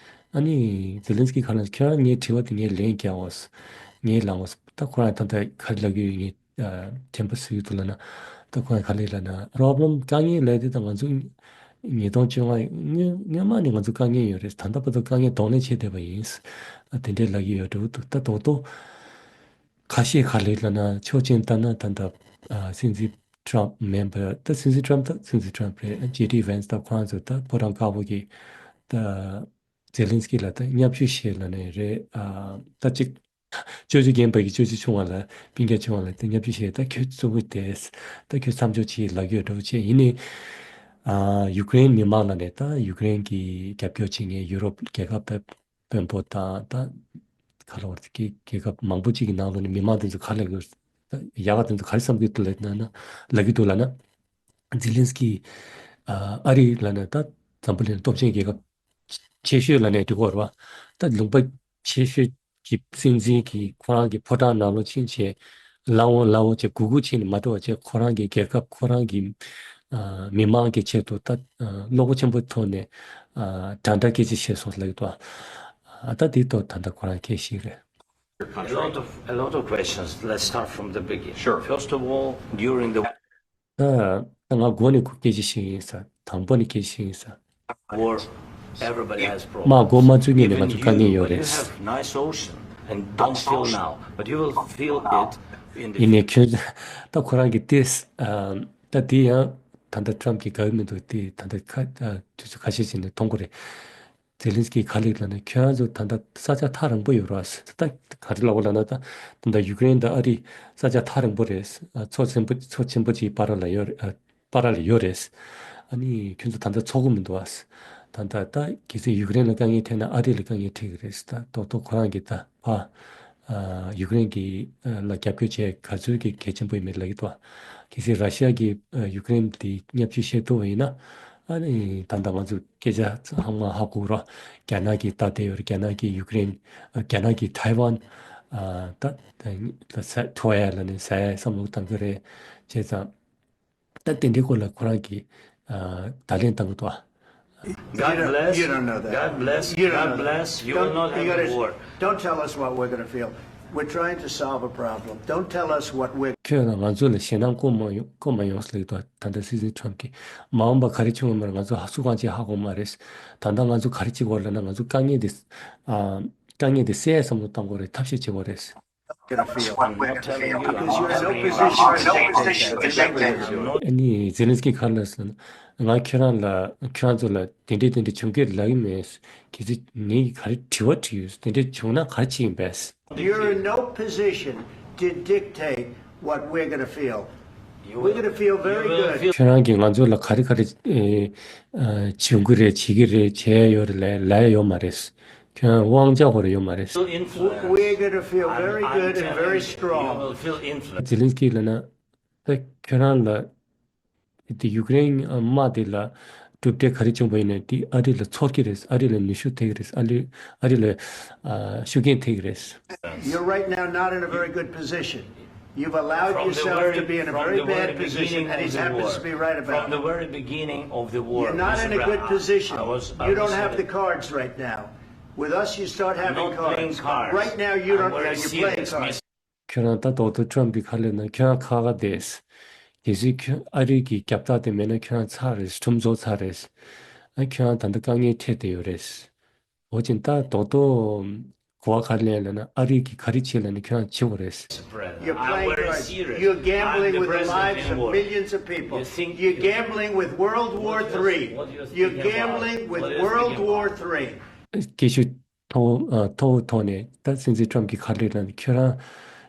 ཨ་ནི་ཛེ་ལིན་སི་ཀི་ག་རེ་ལབ་ན། ཁྱོད་རང་ངའི་དྲི་བ་དེ་ངས་ལན་རྒྱག་འོ། ངས་ལབ་འོ། ད་ཁོ་རང་ད་ལྟ་ག་རེ་ལབ་ཀྱི་ཡོད། ངས་ཨ་དྲན་པ་གསོས་ཀྱི་འདུག་ལབ་ན། ད་ཁོ་རང་ག་རེ་ལབ་ན། problem དཀའ་ངལ་ལབ་དེ་ད་ང་ཚོ་ཉིས་སྟོང་བཅོ་ལྔ་སྔོན་སྔོན་མ་ནས་ང་ཚོ་དཀའ་ངལ་ཡོད་རེད། ད་ལྟ་བར་དུ་དཀའ་ངལ་གདོང་ལེན་བྱས་བསྡད་པ་ཡིན། ཨ་དེ་འདྲས་ལབ་ཀྱི་ཡོད་འདུག་ད་དོག་དོག་ཁ་ཤས་ག་རེ་ལབ་ན། ཆོག་མཆན་ལྟར་ན་ད་ལྟ་ཨ་སྲིད་འཛིན་ཊརམ་མིན་པར། ད་སྲིད་འཛིན་ཊརམ་ད་སྲིད་འཛིན་ཊརམ་རེད། ཇེ་ཌི་ཝན་སི་ད་ཁོ་རང་ཚོ་ད་ཕོ་བྲང་དཀར་པོ་གི་ད་ཛེ་ལིན་སི་ཀི་ལ་ད་བརྙས་བཅོས་བྱས་ལབ་ནས་རེད། ཨ་ད་ཅིག་ཅོ་ཅོ་རྒན་པ་གི་ཅོ་ཅོ་ཆུང་བ་ལ་སྤུན་ཀྱག་ཆུང་བ་ལ་ད་བརྙས་བཅོས་བྱས། ད་ཁྱོད་གཙོ་བོ་དེ། ད་ཁྱོད་མཚམས་འཇོག་བྱེད་ལབ་ཀྱི་ཡོད་འགྲོ་བྱས། ཡིན་ནའི་ཨ་ཡུཀ་རེན་མི་མང་ལབ་ནས། ད་ཡུཀ་རེན་གྱི་རྒྱབ་སྐྱོར་བྱེད་མཁན་ཡུ་རོབ་རྒྱལ་ཁབ་ད་དཔོན་པོ་དང་། ད་ག་ལབ་དགོས་རེད། རྒྱལ་རྒྱལ་ཁབ་མང་པོ་ཅིག་གི་ནང་ལོགས་ནས་མི་མང་དེ་ཚོ་ག་རེ་ལབ་ཀྱི་ཡོད། ད་ཡག་ག་དེ་ཚོ་ག་རེ་བསམ་གྱི་འདུག་ལབ་ན། ལབ་ཀྱི་འདུག་ལབ་ན། ཛེ་ལིན་སི་ཀི་ཨ་ཨ་རི་ལབ་ན་ད་འཛམ་བུ་གླིང་སྟོབས་ཆེན་རྒྱལ་ཁབ་ཆེ་ཤོས་ལབ་ནས་འགྲིག་གི་རེད་བ། ད་ལུང་པ་ཆེ་ཤོས་ཀྱི་སྲིད་འཛིན་གྱིས་ཁོ་རང་གི་ཕོ་བྲང་ནང་ལོགས་ཕྱིན་བྱས། ལའོ་ལའོ་བྱས་གུ་གུ་བྱས་ནས་མ་འགྲོ་བ་བྱས། ཁོ་རང་གི་རྒྱལ་ཁབ་ཁོ་རང་གི་ཨ་མི་མང་གི་ཆེད་དུ་ད་ཨ་བློ་ཁོག་ཆེན་པོའི་ཐོག་ནས་ཨ་དྲང་བདེན་སྐད་ཆ་བཤད་སོང་ལབ་ཀྱི་འདུག་ཨ་ད་དེའི་ཐོག་ད་ལྟ་ཁོ་རང་སྐད་ཤེས་རེད། A lot of, a lot of questions. Let's start from the beginning. Sure. First of all, during the ད་ད་ང་འགོ་ནས་ཁོ་སྐད་ཆ་བཤད་ཡིན་ས། དང་པོ་ནས་སྐད་ཆ་བཤད་ཡིན་ས། War, everybody has problems. དམག་འགོ་མ་བཙུགས་སྔོན་ནས་ང་ཚོ་དཀའ་ངལ་ཡོད་རེད། Even you, but you have nice ocean and don't feel now, but you will feel it in the ཡིན་ནའི་ཁྱོད་ད་ཁོ་རང་གི་ཏེས་ཨ་ད་དེ་ཡང་ད་ལྟ་ཊམ་གྱི་དགའ་གི་མི་འདུག་དེ་ད་ལྟ་ཁ་ཨ་དུས་ཚོད་ཁ་ཤས་ཤིག་ནས་མཐོང་གི་རེད། ཛེ་ལིན་སི་ཀི་ག་རེ་ལབ་ན་ཁྱོད་རང་ཚོ་ད་ལྟ་ས་ཆ་ཐག་རིང་པོ་ཡོད་རེད། ད་ག་རེ་ལབ་དགོས་ལབ་ན་ད་ད་ལྟ་ཡུཀ་རེན་དང་ཨ་རི་ས་ཆ་ཐག་རིང་པོ་རེད། མཚོ་ཆེན་པོ་མཚོ་ཆེན་པོ་གཅིག་བར་ལ་ཡོད་རེད། བར་ལ་ཡོད་རེད། ཨ་ནི་ཁྱོད་ཚོ་ད་ལྟ་ཚོར་གི་མི་འདུག་ཨ། ད་ལྟ་ད་གལ་སྲིད་ཡུཀ་རེན་ལ་དཀའ་ངལ་འཕྲད་ན་ཨ་རི་ལ་དཀའ་ངལ་འཕྲད་ཀྱི་རེད། ད་རྡོག་རྡོག་ཁོ་རང་གིས་ད་ཕ་ཨ་ཡུཀ་རེན་གྱི་ཨ་ལ་རྒྱབ་སྐྱོར་བྱས་ག་ཚོད་ཀྱི་གལ་ཆེན་པོ་ཡིན་མིན་ལབ་ཀྱི་འདུག་ཨ། གལ་སྲིད་ར་ཤི་ཡ་གིས་ཨ་ཡུཀ་རེན་དེ་བརྙས་བཅོས་བྱེད་ཐུབ་པ་ཡིན་ན་ཨ་ནི་ད་ལྟ་ང་ཚོ་སྐད་ཆ་ཚང་མ་ཧ་གོ་རོགས། རྒྱ་ནག་གིས་ད་དེ་ཡོད་རེད། རྒྱ་ནག་གིས་ཡུཀ་རེན་ཨ་རྒྱ་ནག་གིས་ཐའེ་ཝན་ཨ་ད་ད་ད་ས་ཐོ་ཡ་ལ་ནི་ཟ་ཡ་བསམ་བློ་བཏང་གི་རེད། བྱས་ཙང་། ད་དེ་འདྲའི་སྐོར་ལ་ཁོ་རང་གིས་ཨ་བརྡ་ལན་བཏང་གི་འདུག་ཨ། God bless. You don't know that. God bless. You don't God know that. Bless. You will Don't, not you have gotta, a war. Don't tell us what we're going to feel. We're trying to solve a problem. Don't tell us what we're ཁྱོད་རང་ང་ཚོ་ལ་ཞེད་སྣང་བསྐུལ་མ་ཡོང་བསྐུལ་མ་ཡོང་ཟེར་གྱི་འདུག་ད་ལྟ་སྲིད་འཛིན་ཊམ་གྱིས་མ་འོངས་པ་ག་རེ་བྱུང་ཡོད་མ་རེད། ང་ཚོ་ཧ་སུ་གང་ཅི་ཧ་གོ་མ་རེད། ད་ལྟ་ང་ཚོ་ག་རེ་བྱེད་དགོས་ལབ་ན་ང་ཚོ་དཀའ་ངལ་དེ་ཨ་དཀའ་ངལ་དེ་སེལ་ཡ་བསམ་བློ་བཏང་དགོས་རེད། ཐབས་ཤེས་བྱེད་དགོས་རེད། Gonna feel. I'm not telling you. Because you're in no position to dictate that. I'm not. ཛེ་ལིན་སི་ཀི་ག་རེ་ལབ་ཟེར་ན། ང་ཁྱོད་རང་ལ་ཁྱོད་རང་ཚོ་ལ་དེ་འདྲས་དེ་འདྲས་བྱུང་གི་ལབ་ཀྱི་མེད། གལ་སྲིད་ངས་ག་རེ་དྲི་བ་དྲིས་ཡོད། དེ་འདྲས་བྱུང་ན་ག་རེ་བྱེད་ཀྱི་ཡིན་པས། You're in no position to dictate what we're gonna feel. We're gonna feel very good. ཁྱོད་རང་གིས་ང་ཚོ་ལ་ག་རེ་ག་རེ་ཨེ་ཨ་བྱུང་གི་རེད། བྱེད་ཀྱི་རེད། བྱས་ཡོད་རེད་ལབ་ལབ་ཡ་ཡོད་མ་རེད། ཁྱོད་དབང་ཆ་ཧོར་ཡོད་མ་རེད། Feel influenced. We're gonna feel very I'm, I'm good and telling very you, strong. You will feel influenced. ཛེ་ལིན་སི་ཀི་ལབ་ན། ད་ཁྱོད་རང་ལ་དེ་ཡུཀ་རེན་དམག་དེ་ལ་གྲུབ་འབྲས་ག་རེ་བྱུང་པ་ཡིན་ནའི་དེ་ཨ་རི་ལ་ཚོར་གྱི་རེད། ཨ་རི་ལ་ནུས་ཤུགས་ཐེབས་ཀྱི་རེད། ཨ་རི་ཨ་རི་ལ་ཨ་ཤུགས་རྐྱེན་ཐེབས་ཀྱི་རེད། You're right now not in a very good position. You've allowed yourself to be in a very bad position, and he happens to be right about it. From the very beginning of the war, Mister Branham, I was, I was there. You're not in a good position. You don't have the cards right now. With us, you start having cards. I'm not playing cards. Right now, you don't, you're playing cards. ཁྱོད་རང་ད་རྡོག་རྡོག་ཊམ་གྱིས་ག་རེ་ལབ་ན་ཁྱོད་རང་ཁག་ཁག་བསྡད། གལ་སྲིད་ཁྱོད་ཨ་རི་གི་རྒྱབ་རྟགས་དེ་མེད་ན་ཁྱོད་རང་ཚར་རེད། གྲུམ་ཚོགས་ཚར་རེད། ཨ་ཁྱོད་རང་ད་ལྟ་དཀའ་ངལ་འཕྲད་བསྡད་ཡོད་རེད། འོ་ཅིན་ད་རྡོག་རྡོག་གོ་བ་ག་རེ་ལེན་ལབ་ན་ཨ་རི་གིས་ག་རེ་བྱེད་ལབ་ན་ཁྱོད་རང་བྱེད་དགོས་རེད། You're playing cards. You're gambling with the lives of millions of people. You're gambling with World War Three. You're gambling with World War Three. སྐད་ཤུགས་མཐོ་བོ་ཨ་མཐོ་བོ་ཐོག་ནས་ད་སྲིད་འཛིན་ཊམ་གྱིས་ག་རེ་ལབ་ན་ཁྱོད་རང་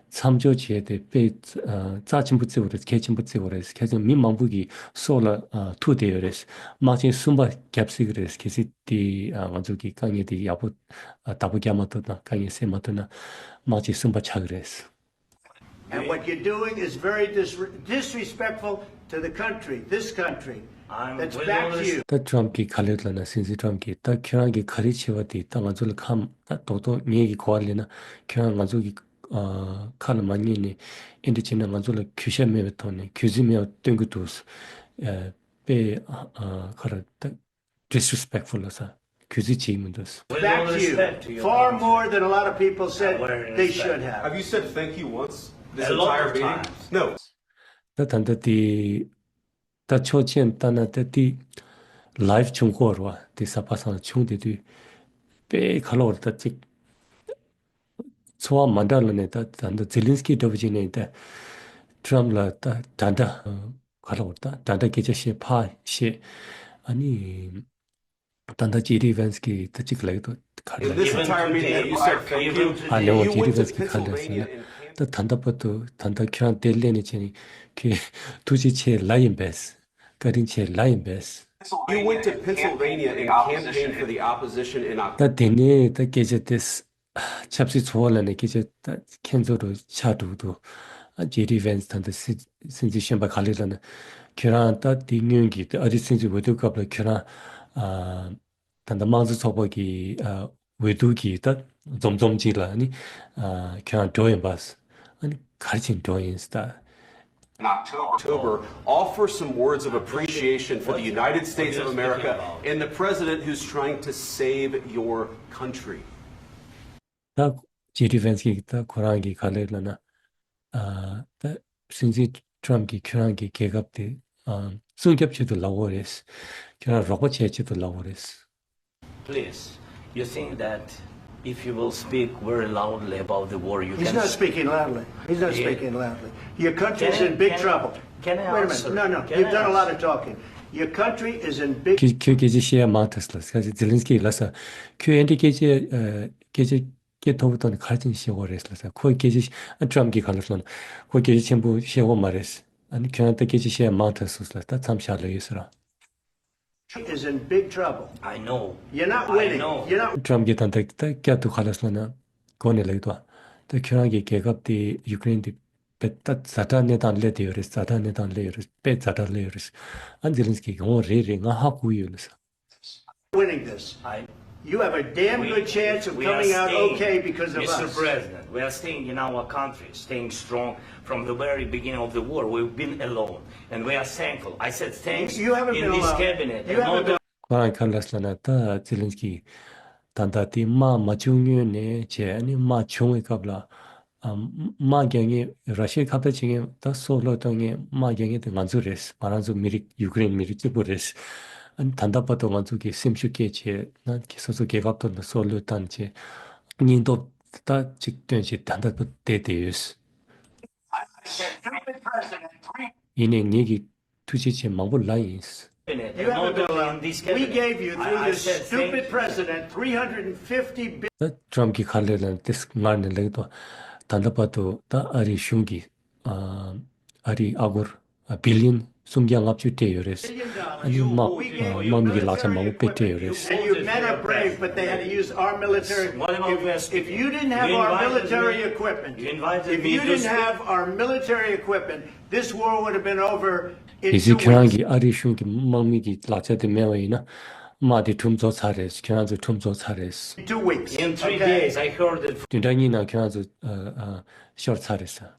མཚམས་འཇོག་བྱས་ཏེ་དཔེ་ཨ་རྩ་ཆེན་པོ་བརྩི་དགོས་རེད། གལ་ཆེན་པོ་བརྩི་དགོས་རེད། ཁྱེད་ཚོ་མི་མང་པོ་གི་སྲོག་ལ་ཨ་ཐུག་བསྡད་ཡོད་རེད། དམག་ཆེན་གསུམ་པ་བརྒྱབ་སྲིད་ཀྱི་རེད། གལ་སྲིད་དེ་ཨ་ང་ཚོ་གི་དཀའ་ངལ་དེ་ཡག་པོ་ཨ་བདག་པོ་རྒྱག་མ་ཐུབ་ན་དཀའ་ངལ་སེལ་མ་ཐུབ་ན་དམག་ཆེན་གསུམ་པ་ཆགས་ཀྱི་རེད། And what you're doing is very dis- disrespectful to the country, this country. I'm that's with back all to this you. ད་ཊམ་གྱིས་ག་རེ་ལབ་ན་སྲིད་འཛིན་ཊམ་གྱིས་ད་ཁྱོད་རང་གིས་ག་རེ་བྱས་པ་དེ་ད་ང་ཚོ་ལ་ཁ་ད་རྡོག་རྡོག་ངེད་ཀྱི་གོ་བ་ལེན་ན་ཁྱོད་རང་ང་ཚོ་གི་ཨ་ཁ་ལ་མ་ཉན་ནས་ཨེ་འདྲ་བྱས་ན་ང་ཚོ་ལ་གུས་ཞབས་མེད་པའི་ཐོག་ནས་གུས་བརྩི་མེད་པ་སྟོན་གྱི་འདུག་ཨ་དཔེ་ཨ་ཁ་ལ་ད། disrespectful ལ་ས་གུས་བརྩི་བྱེད་མི་འདུག Back to you. Far more than a lot of people said they should have. Have you said thank you once this entire meeting? No. ད་ད་ལྟ་དེ་ད་ཆོག་མཆན་ལྟ་ན་ད་དེ་live བྱུང་སྐོར་བ་དེ་གཟའ་པ་སངས་ལ་བྱུང་དེ་དུས་དཔེ་ག་ལ་བར་ད་ཅིག་ཚོར་བ་མ་འདྲ་ལ་ནས་ད་ད་ད་ཛེ་ལིན་སི་ཀི་འདྲ་པོ་ཅིག་ནས་ད་ཊམ་ལ་ད་ད་འདྲ་ག་ལ་བར་ད་ད་ད་སྐད་ཆ་བཤད་ཕར་བཤད་ཨ་ནི། ད་ལྟ་ཇེ་ཌི་ཝན་སི་གིས་ད་ཅིག་ལབ་ཀྱི་འདུག་ག་རེ་ལབ་ཀྱི་འདུག་ཨ་ལེ་འོ་ཇེ་ཌི་ཝན་སི་གིས་ག་རེ་ལབ་ཟེར་ན། ད་ད་ལྟ་བར་དུ་ད་ལྟ་ཁྱོད་རང་དེར་སླེབས་ནས་བྱས་ནས་ཁྱོད་ཐུགས་རྗེ་ཆེ་ལབ་ཡིན་པས། བཀའ་དྲིན་ཆེ་ལབ་ཡིན་པས། You went to Pennsylvania and campaigned for the opposition in October. ད་དེ་ནས་ད་སྐད་ཆ་དེ། ཆབ་སྲིད་ཚོར་བ་ལབ་ནས་སྐད་ཆ་ད་ཁྱེད་ཚོ་རུ་ཆགས་འགྲོ་གི་འདུག་ཨ་ཇེ་ཌི་ཝན་སི་ད་ལྟ་སྲིད་སྲིད་འཛིན་གཞོན་པ་ག་ལེ་ལབ་ན་ཁྱོད་རང་ད་དེ་སྔོན་གྱི་ཨ་རི་སྲིད་འཛིན་འོས་བསྡུ་སྐབས་ལ་ཁྱོད་རང་ཨ་ད་ལྟ་དམངས་གཙོ་ཚོགས་པ་གི་ཨ་འོས་བསྡུ་གི་ད་འཛོམས་འཛོམས་ཅིག་ལ་ཨ་ནི་ཨ་ཁྱོད་རང་འགྲོ་ཡིན་པ་ཨ་ནི་ ག་རེ་བྱས་འགྲོ་ཡིན་ཟེར། October, offer some words of appreciation for the United States of America and the president who's trying to save your country. ད་ཇེ་ཌི་ཝན་སི་གིས་ད་ཁོ་རང་གིས་ག་ལབ་ལབ་ན། ཨ་ད་སྲིད་འཛིན་ཊམ་གྱིས་ཁྱོད་རང་གི་རྒྱལ་ཁབ་དེ་ཨ་སྲུང་སྐྱོབ་ཆེད་དུ་ལབ་ཡོད་རེད། ཁྱོད་རང་རོགས་པ་བྱེད་ཆེད་དུ་ལབ་ཡོད་རེད། Please, you think that if you will speak very loudly about the war, you He's can. not speaking loudly. He's not Yeah. speaking loudly. Your country's Can I- in big can I- trouble. can I Wait a answer? minute. No, no. Can You've I done a lot answer? Of talking. Your country is in big. ཁྱོད་ཁྱོད་སྐད་ཆ་བཤད་ཡ་མང་ཐལ་ཟེར་ལ། ཟེ་ལིན་སི་ཀིས་ལབ་ས། ཁྱོད་ཨེ་འདྲ་སྐད་ཆ་ཨ་སྐད་ཆ་སྐད་མཐོ་པོ་བཏང་ནས་ག་རེ་བྱས་ནས་བཤད་ཡོད་རེད་ཟེར་ལ་ཟེ། ཁོས་སྐད་ཆ་ཨ་ཊམ་གྱིས་ག་ལབ་སོང་ན། ཁོས་སྐད་ཆ་ཆེན་པོ་བཤད་ཡོད་མ་རེད། ཨ་ནི་ཁྱོད་རང་ད་སྐད་ཆ་བཤད་ཡ་མང་ཐལ་སོང་ཟེར་ལ། ད་མཚམས་བཞག་ལབ་ཡོད་ཟེར་ར། Is in big trouble. I know. You're not I winning. know. You're not. ཊམ་གྱིས་ད་ལྟ་ད་བསྐྱར་དུ་ག་ལབ་སོང་ན། གོ་ནས་ལབ་ཀྱི་འདུག་ད་ཁྱོད་རང་གི་རྒྱལ་ཁབ་དེ་ཡུཀ་རེན་དེ་དཔེ་ད་ཛ་དྲག་གནས་སྟངས་སླེབས་བསྡད་ཡོད་རེད། ཛ་དྲག་གནས་སྟངས་སླེབས་ཡོད་རེད། དཔེ་ཛ་དྲག་སླེབས་ཡོད་རེད། ཨ་ཛེ་ལིན་སི་ཀིས་འོང་རེད་རེད། ང་ཧ་གོ་གི་ཡོད་ལབ་ས། Winning this. I. You have a damn We, good chance of we are coming out staying, okay because of Mister us. President, we are staying in our country, staying strong from the very beginning of the war. We've been alone, and we are thankful. I said thanks You haven't in been this alone. cabinet, You and haven't not been ཁོ་རང་ག་ལབ་སོང་ན། ད་ཛེ་ལིན་སི་ཀིས་ད་ལྟ་དེ་དམག་མ་བྱུང་སྔོན་ནས་བྱས། ཨ་ནི་དམག་བྱུང་བའི་སྐབས་ལ་ཨ་དམག་རྒྱག་མཁན། ར་ཤི་ཡའི་ཁ་བརྡ་བྱེད་མཁན། ད་སྲོག་བློས་གཏོང་མཁན། དམག་རྒྱག་མཁན་དེ་ང་ཚོ་རེད། ང་རང་ཚོ་མི་རིགས། ཡུཀ་རེན་མི་རིགས་གཅིག་པུ་རེད། ཨ་ནི་ད་ལྟ་བར་དུ་ང་ཚོ་གིས་སེམས་ཤུགས་སྐྱེད་བྱས་ན་སོ་སོ་རྒྱལ་ཁབ་ཐོག་ལ་སྲོག་བློས་བཏང་བྱས། སྙིང་སྟོབས་ད་ཅིག་བཏོན་བྱས་ད་ལྟ་བར་བསྡད་བསྡད་ཡོད། ཡིན་ནའི་ངེད་ཀྱིས་ཐུགས་རྗེ་ཆེ་མང་པོ་ལབ་ཡིན། cabinet, You and haven't not been only alone. in this We cabinet. Gave you I, through I this said thank stupid you. President three hundred fifty billion. ད་ཊམ་གྱིས་ག་ལབ་ལབ་ན། དེ་སྔར་ནས་ལབ་ཀྱི་འདུག་ད་ལྟ་བར་དུ་ད་ཨ་རིའི་གཞུང་གིས་ཨ་ཨ་རིའི་ཨ་སྒོར་ཨ་བི་ལི་ཡན་སུམ་བརྒྱ་ལྔ་བཅུ་སྤྲད་ཡོད་རེད། ཨ་ནི་དམག་ཨ་དམག་མི་གི་ལག་ཆ་མང་པོ་དཔེ་སྤྲད་ཡོད་རེད། And your men are brave, but they had to use our military. What about If, West? If you didn't have You our invited military me. Equipment, You invited if me you to didn't speak. Have our military equipment, this war would have been over in གལ་two སྲིད་ཁྱོད་རང་weeks. གིས་ཨ་རིའི་གཞུང་གི་དམག་མི་གི་ལག་ཆ་དེ་མེད་པ་ཡིན་ན། དམག་དེ་གྲུབ་རྫོགས་ཚར་རེད། ཁྱོད་རང་ཚོ་གྲུབ་རྫོགས་ཚར་རེད། Two weeks. In three Okay? days, I heard it བདུན་ཕྲག་གཉིས་ནང་ཁྱོད་རང་ཚོ་ཨ་ཨ་ཤོར་ཚར་རེད་ཟེར།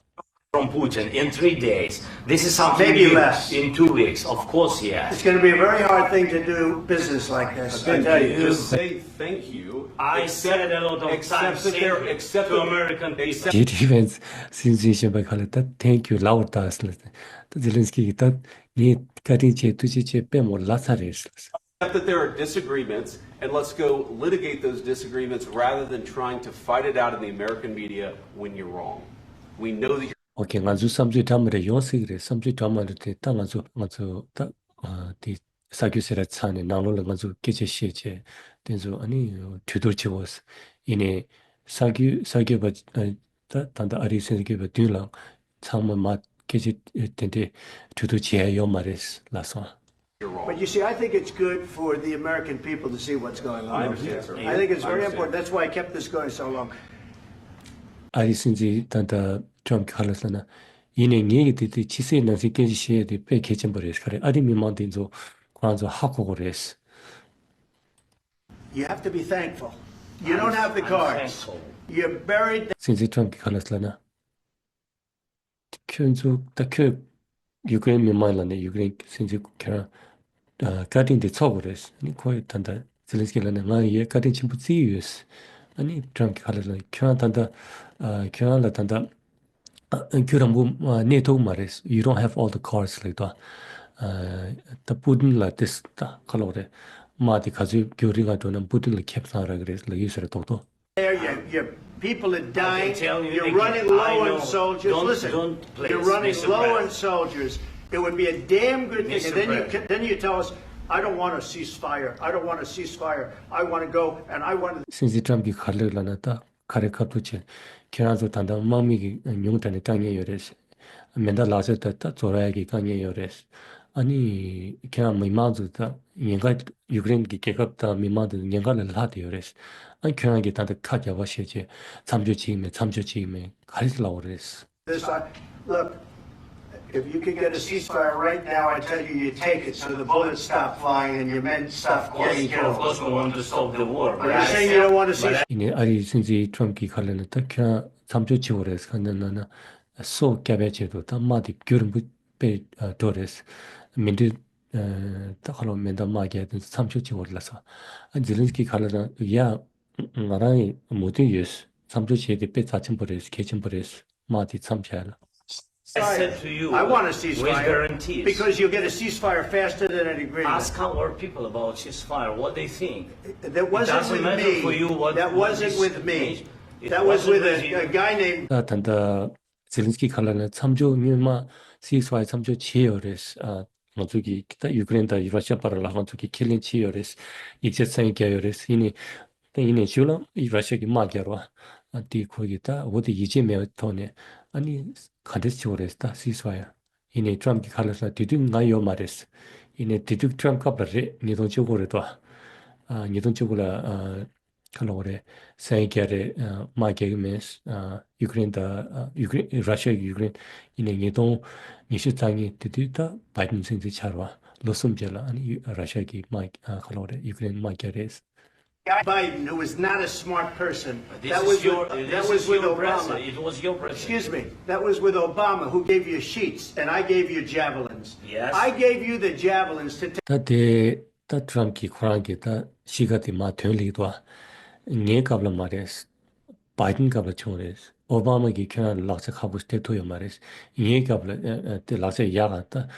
from Putin. In three days, this is something Maybe new. Less. In two weeks, of course, yes. It's going to be very hard thing to do business like this. I tell you. To say thank you. I said a lot of Except times that thank they're you except to that- American people. except- ཇེ་ཌི་ཝན་སི་སྲིད་འཛིན་གཞོན་པ་ག་ལ་ད་thank you ལབ་ད་ཟེར་ལ། ད་ཛེ་ལིན་སི་ཀི་གིས་ད་ངས་བཀའ་དྲིན་ཆེ་ཐུགས་རྗེ་ཆེ་དཔེ་མང་པོ་ལབ་ཚར་རེད་ཟེར་ལ། Except that there are disagreements, and let's go litigate those disagreements rather than trying to fight it out in the American media when you're wrong. We know that you're ཨོ་ཁེ། ང་ཚོའི་བསམ་ཚུལ་འདྲ་མི་འདྲ་ཡོང་སྲིད་ཀྱི་རེད། བསམ་ཚུལ་འདྲ་མི་འདྲ་དེ་ད་ང་ཚོ་ང་ཚོ་ད་ཨ་དེ་ས་རྒྱུ་ཟེར་ར་ཚང་ནས་ནང་ལོགས་ལ་ང་ཚོ་སྐད་ཆ་བཤད་བྱས། དེ་ཚོ་ཨ་ནི་གྲོས་བསྡུར་བྱེད་འོས། ཡིན་ནའི་ས་རྒྱུ་ས་རྒྱུ་བ་ཨ་ད་ད་ལྟ་ཨ་རིའི་སྲིད་འཛིན་གྱི་བ་བདུན་ལ་ཚང་མ་མ་སྐད་ཆ་དེ་འདྲས་གྲོས་བསྡུར་བྱེད་ཡ་ཡོད་མ་རེད་ལབ་སོང་། you're wrong. But you see, I think it's good for the American people to see what's going on. I understand, sir. I think it's I very understand. Important. That's why I kept this going so long. ཨ་རིའི་སྲིད་འཛིན་ད་ལྟ་ཊམ་གྱིས་ག་ལབ་ཟེར་ན། ཡིན་ནའི་ངེད་ཀྱིས་དེ་དེ་ཕྱི་གསལ་ནང་གསལ་སྐད་ཆ་བཤད་ཡ་དེ་དཔེ་གལ་ཆེན་པོ་རེད། ག་རེ། ཨ་རིའི་མི་མང་དེ་ཚོ་ཁོ་རང་ཚོ་ཧ་གོ་དགོས་རེད། You have to be thankful. You don't have the I'm cards. Thankful. You're buried. སྲིད་འཛིན་ཊམ་གྱིས་ག་ལབ་ཟེར་ན། ཁྱོད་ཚོ་ད་ཁྱོད་ཡུཀ་རེན་མི་མང་ལ་ནས་ཡུཀ་རེན་སྲིད་འཛིན་ཁྱོད་རང་ཨ་བཀའ་དྲིན་དེ་ཚོར་དགོས་རེད། ཨ་ནི་ཁོས་ད་ལྟ་ཛེ་ལིན་སི་ཀི་ལ་ནས་ང་ཡི་བཀའ་དྲིན་ཆེན་པོ་བརྩི་ཡི་ཡོད། ཨ་ནི་ཊམ་གྱིས་ག་ལབ་ཟེར་ན། ཁྱོད་རང་ད་ལྟ་ཨ་ཁྱོད་རང་ལ་ད་ལྟ་ཨ་རྒྱུ་རིང་པོ་ཨ་གནས་ཐུབ་མ་རེད། You don't have all the cards ལབ་དུས། ཨ་ད་པུ་ཏིན་ལ་དེ་ད་ག་ལབ་རེད། དམག་དེ་ག་ཚོད་རྒྱུ་རིང་ང་འགྲོ་ན་པུ་ཏིན་ལ་ཁེ་བཟང་རག་གི་རེད་ལབ་ཡོད་ཟེར་རེད་རྡོག་རྡོག There, your, your people are dying. tell you You're again, running I low on know. Soldiers. Don't- Listen, don't, please, you're running Mister low President. On soldiers. It would be a damn good thing. And Mister then you President. Then you tell us, I don't want a ceasefire. I don't want a ceasefire. I want to go and I want to. སྲིད་འཛིན་ཊམ་གྱིས་ག་ལབ་ལབ་ན། ད་ག་རེ་ཁ་ཐུག་བྱས། ཁྱེད་རང་ཚོ་ད་ལྟ་དམག་མི་གི་ཉུང་དྲགས་ནས་དཀའ་ངལ་ཡོད་རེད། མེ་མདའ་ལག་ཆ་ད་ད་རྫོགས་ཡ་གི་དཀའ་ངལ་ཡོད་རེད། ཨ་ནི་ཁྱེད་རང་མི་མང་ཚོ་ད་ཉེན་ཁ། ཡུཀ་རེན་གྱི་རྒྱལ་ཁབ་དང་མི་མང་དེ་ཉེན་ཁ་ལས་ལྷག་བསྡད་ཡོད་རེད། ཨ་ཁྱོད་རང་གིས་ད་ལྟ་ཁ་རྒྱག་པ་བཤད་བྱས་མཚམས་འཇོག་བྱེད་ཀྱི་མེད། མཚམས་འཇོག་བྱེད་ཀྱི་མེད། ག་རེ་ལབ་དགོས་རེད། This, I, look, if you could get a ceasefire right now, I tell you, you take it so the bullets stop flying and your men stop Of course, getting of killed. Course, we want to stop the war. But But you're I saying you don't want to see. ཡིན་ནའི་ཨ་རིའི་སྲིད་འཛིན་ཊམ་གྱིས་ག་ལབ་ན། ད་ཁྱོད་རང་མཚམས་འཇོག་བྱེད་དགོས་རེད། གང་ཡིན་ན་ན། སྲོག་སྐྱབས་པའི་ཆེད་དུ་ད་དམག་དེ་རྒྱུན་རིང་པོ་སྤེལ་འགྲོ་རེད། མི་འདི་ད་ཁ་ལོ་མེ་མདའ་དམག་རྒྱག་དེ་མཚམས་འཇོག་བྱེད་དགོས་རེད་ལབ་སོང་། ཛེ་ལན་སི་ཀི་ཁ་ལ་ན་ཡ། ང་རང་ཡི་མོས་མཐུན་ཡོད། མཚམས་འཇོག་བྱས་ཏེ་དཔེ་རྩ་ཆེན་པོ་རེད། གལ་ཆེན་པོ་རེད། དམག་དེ་མཚམས་བཞག་ལ། I said to you, I want a ceasefire with guarantees. Because you'll get a ceasefire faster than an agreement. Ask our people about ceasefire, what they think. That wasn't with me. That wasn't with me. That was with a, a guy named. ད་ད་ད་ཛེ་ལན་སི་ཀི་ཁ་ལ་ན་མཚམས་འཇོག་སྔོན་མ་སི་སི་ཕ་ཡར་མཚམས་འཇོག་བྱས་ཡོད་རེད། ཨ། ང་ཚོ་གི་ད་ཡུ་ཀེ་རེན་དང་ར་ཤ་བར་ལ་ང་ཚོ་གི་ཁས་ལེན་བྱས་ཡོད་རེད། ཡིག་ཆ་ཚན་རྒྱག་ཡོད་རེད། ཡིན་ནའི་ད་ཡིན་ནའི་ཞུ་ལ་ར་ཤ་གི་དམག་རྒྱག་རོགས། ཨ། དེ་ཁོ་གི་ད་འོ་དེ་ཡིད་ཆེས་མེད་པའི་ཐོག་ནས་ཨ་ནི་ག་འདྲས་བྱེད་དགོས་རེད། ད་སི་སི་ཕ་ཡར། ཡིན་ནའི་ཊམ་གི་ཁ་ལ་ས་དེ་དུས་ང་ཡོད་མ་རེད། ཡིན་ནའི་དེ་དུས་ཊམ་སྐབས་ལ་རེད། ཉིས་སྟོང་བཅུ་དགུ་རེད་དོ། ཨ། ཉིས་སྟོང་བཅུ་དགུ་ལ། ཨ། ག་ལབ་དགོས་རེད། ས་ཡ་བརྒྱ་རེད། ཨ། དམག་རྒྱག་གི་མེད། ཨ། ཡུ་ཀེ་རེན་དང་། ཨ། ཡུ་ཀེ་རེན། ར་ཤ་གི་ཡུ་ཀེ་རེན། ཡིན་ནའི་ཉིས་སྟོང་ཉི་ཤུ་རྩ་གཉིས་དེ་དུས་ད་བྷའི་ཌེན་སྲིད་འཛིན་ཆགས་རེད་པ། ལོ་གསུམ་རྗེས་ལ་ཨ་ནི་ཡུ། ར་ཤ་གི་དམག་ཨ། ག་ལབ་དགོས་རེད། ཡུ་ཀེ་རེན་དམག་རྒྱག་རེད། Guy Biden, who is not a smart person. This that is was your, with, this that was is with your Obama. President. It was your president. Excuse me. That was with Obama, who gave you sheets, and I gave you javelins. Yes. I gave you the javelins to take. ད་དེ་ད་ཊམ་གྱིས་ཁོ་རང་གི་ད་གཤིས་ཀ་དེ་མར་ཐོན་ལེགས་འདུག་ཨ། ངའི་སྐབས་ལ་མ་རེད། བྷའི་ཌེན་སྐབས་ལ་བྱུང་རེད། ཨོ་བྷ་མ་གིས་ཁྱོད་རང་ལ་ལག་ཆ་ཁག་པོ་སྟེར་ཐུབ་ཡོད་མ་རེད། ངའི་སྐབས་ལ་ཨ། ཨ། དེ་ལག་ཆ་ཡག་ག་ད།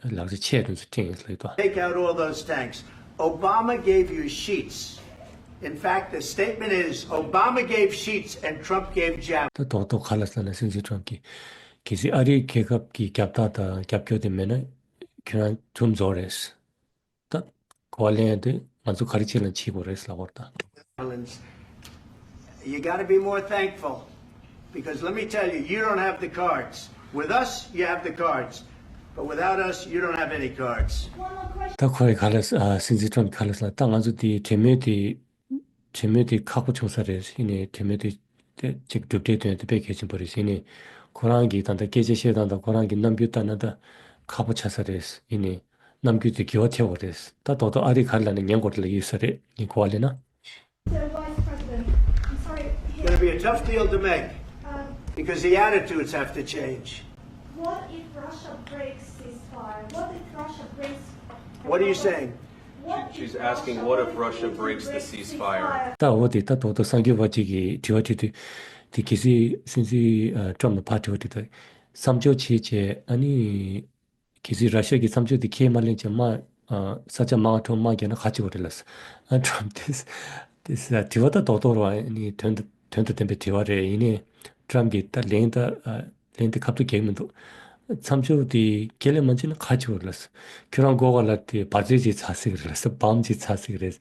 ཨ། ལག་ཆ་ཆེ་དེ་ཚོ་སྤྲད་ཡིན་ཟེར་ལབ་ཀྱི་འདུག Take out all those tanks. Obama gave you sheets. In fact, the statement is Obama gave sheets and Trump gave javelins. ད་རྡོག་རྡོག་ག་ལ་ཟེར་ན་སྲིད་འཛིན་ཊམ་གྱིས་གལ་སྲིད་ཨ་རིའི་རྒྱལ་ཁབ་ཀྱི་རྒྱབ་རྟགས་དང་རྒྱབ་སྐྱོར་དེ་མེད་ན་ཁྱོད་རང་གྲུམ་རྫོགས་རེད། ད་གོ་བ་ལེན་ཡ་དེ་ང་ཚོ་ག་རེ་བྱེད་ལ་བྱེད་དགོས་རེད་ལབ་པ་རེད་ད། You got to be more thankful. Because let me tell you, you don't have the cards. With us, you have the cards. But without us, you don't have any cards. ད་ཁོ་རེ་ག་ལ་ཨ། སྲིད་འཛིན་ཊམ་ག་ལ་ཟེར་ན་ད་ང་ཚོ་དེ་གྲོས་མོལ་དེ་གྲོས་མོལ་དེ་ཁག་པོ་བྱུང་ས་རེད། ཡིན་ནའི་གྲོས་མོལ་དེ་དེ་གཅིག་གྲུབ་འབྲས་ཐོན་དེ་དཔེ་གལ་ཆེན་པོ་རེད། ཡིན་ནའི་ཁོ་རང་གིས་ད་ལྟ་སྐད་ཆ་བཤད་སྟངས་དང་ཁོ་རང་གི་རྣམ་འགྱུར་ལྟར་ན་ད་ཁག་པོ་ཆགས་ས་རེད། ཡིན་ནའི་རྣམ་འགྱུར་དེ་འགྱུར་བ་ཐེབས་པ་རེད། ད་རྡོག་རྡོག་ཨ་རིས་ག་རེ་ལབ་ན་ཉན་དགོས་རེད་ལབ་ཡོད་ས་རེད། ངས་གོ་བ་ལེན་ན། So, Vice President, I'm sorry, It's going to be a tough deal to make um, because the attitudes have to change. What if Russia breaks ceasefire? What if Russia breaks? What are you saying? What if She's asking, Russia, what if what if Russia Putin breaks the breaks ceasefire? Ceasefire? ད་འོ་དེ་ད་རྡོག་རྡོག་གསར་འགྱུར་བ་གཅིག་གིས་དྲི་བ་དྲིས་དུས་དེ་གལ་སྲིད་སྲིད་འཛིན་ཨ། ཊམ་ལ་ཕར་དྲི་བ་དྲིས་དུས་མཚམས་འཇོག་བྱས་བྱས་ཨ་ནི། གལ་སྲིད་ར་ཤ་གིས་མཚམས་འཇོག་དེ་ཁས་མ་ལེན་བྱས་དམག་ཨ། ས་ཆ་མང་ཐོག་དམག་རྒྱག་ན་ག་བྱེད་དགོས་རེད་ལབ་སོང་། ཨ། ཊམ་དེ་དེ་དྲི་བ་ད་རྡོག་རྡོག་རེད་པ། ནི་དོན་དང་དོན་དང་ལྡན་པའི་དྲི་བ་རེད། ཡིན་ནའི་ཊམ་གྱིས་ད་ལན་ད་ཨ། ལན་དེ་ཁ་ཐུག་རྒྱག་གི་མི་འདུག་མཚམས་འཇོག་དེ་ཁས་ལེན་མ་བྱས་ན་ག་བྱེད་དགོས་རེད་ལབ་སོང་། ཁྱོད་རང་མགོ་སྐོར་ལ་དེ་འབར་རྫས་ཅིག་ཚ་སྲིད་ཀྱི་རེད་ལབ་སོང་། བམ་ཅིག་ཚ་སྲིད་ཀྱི་རེད།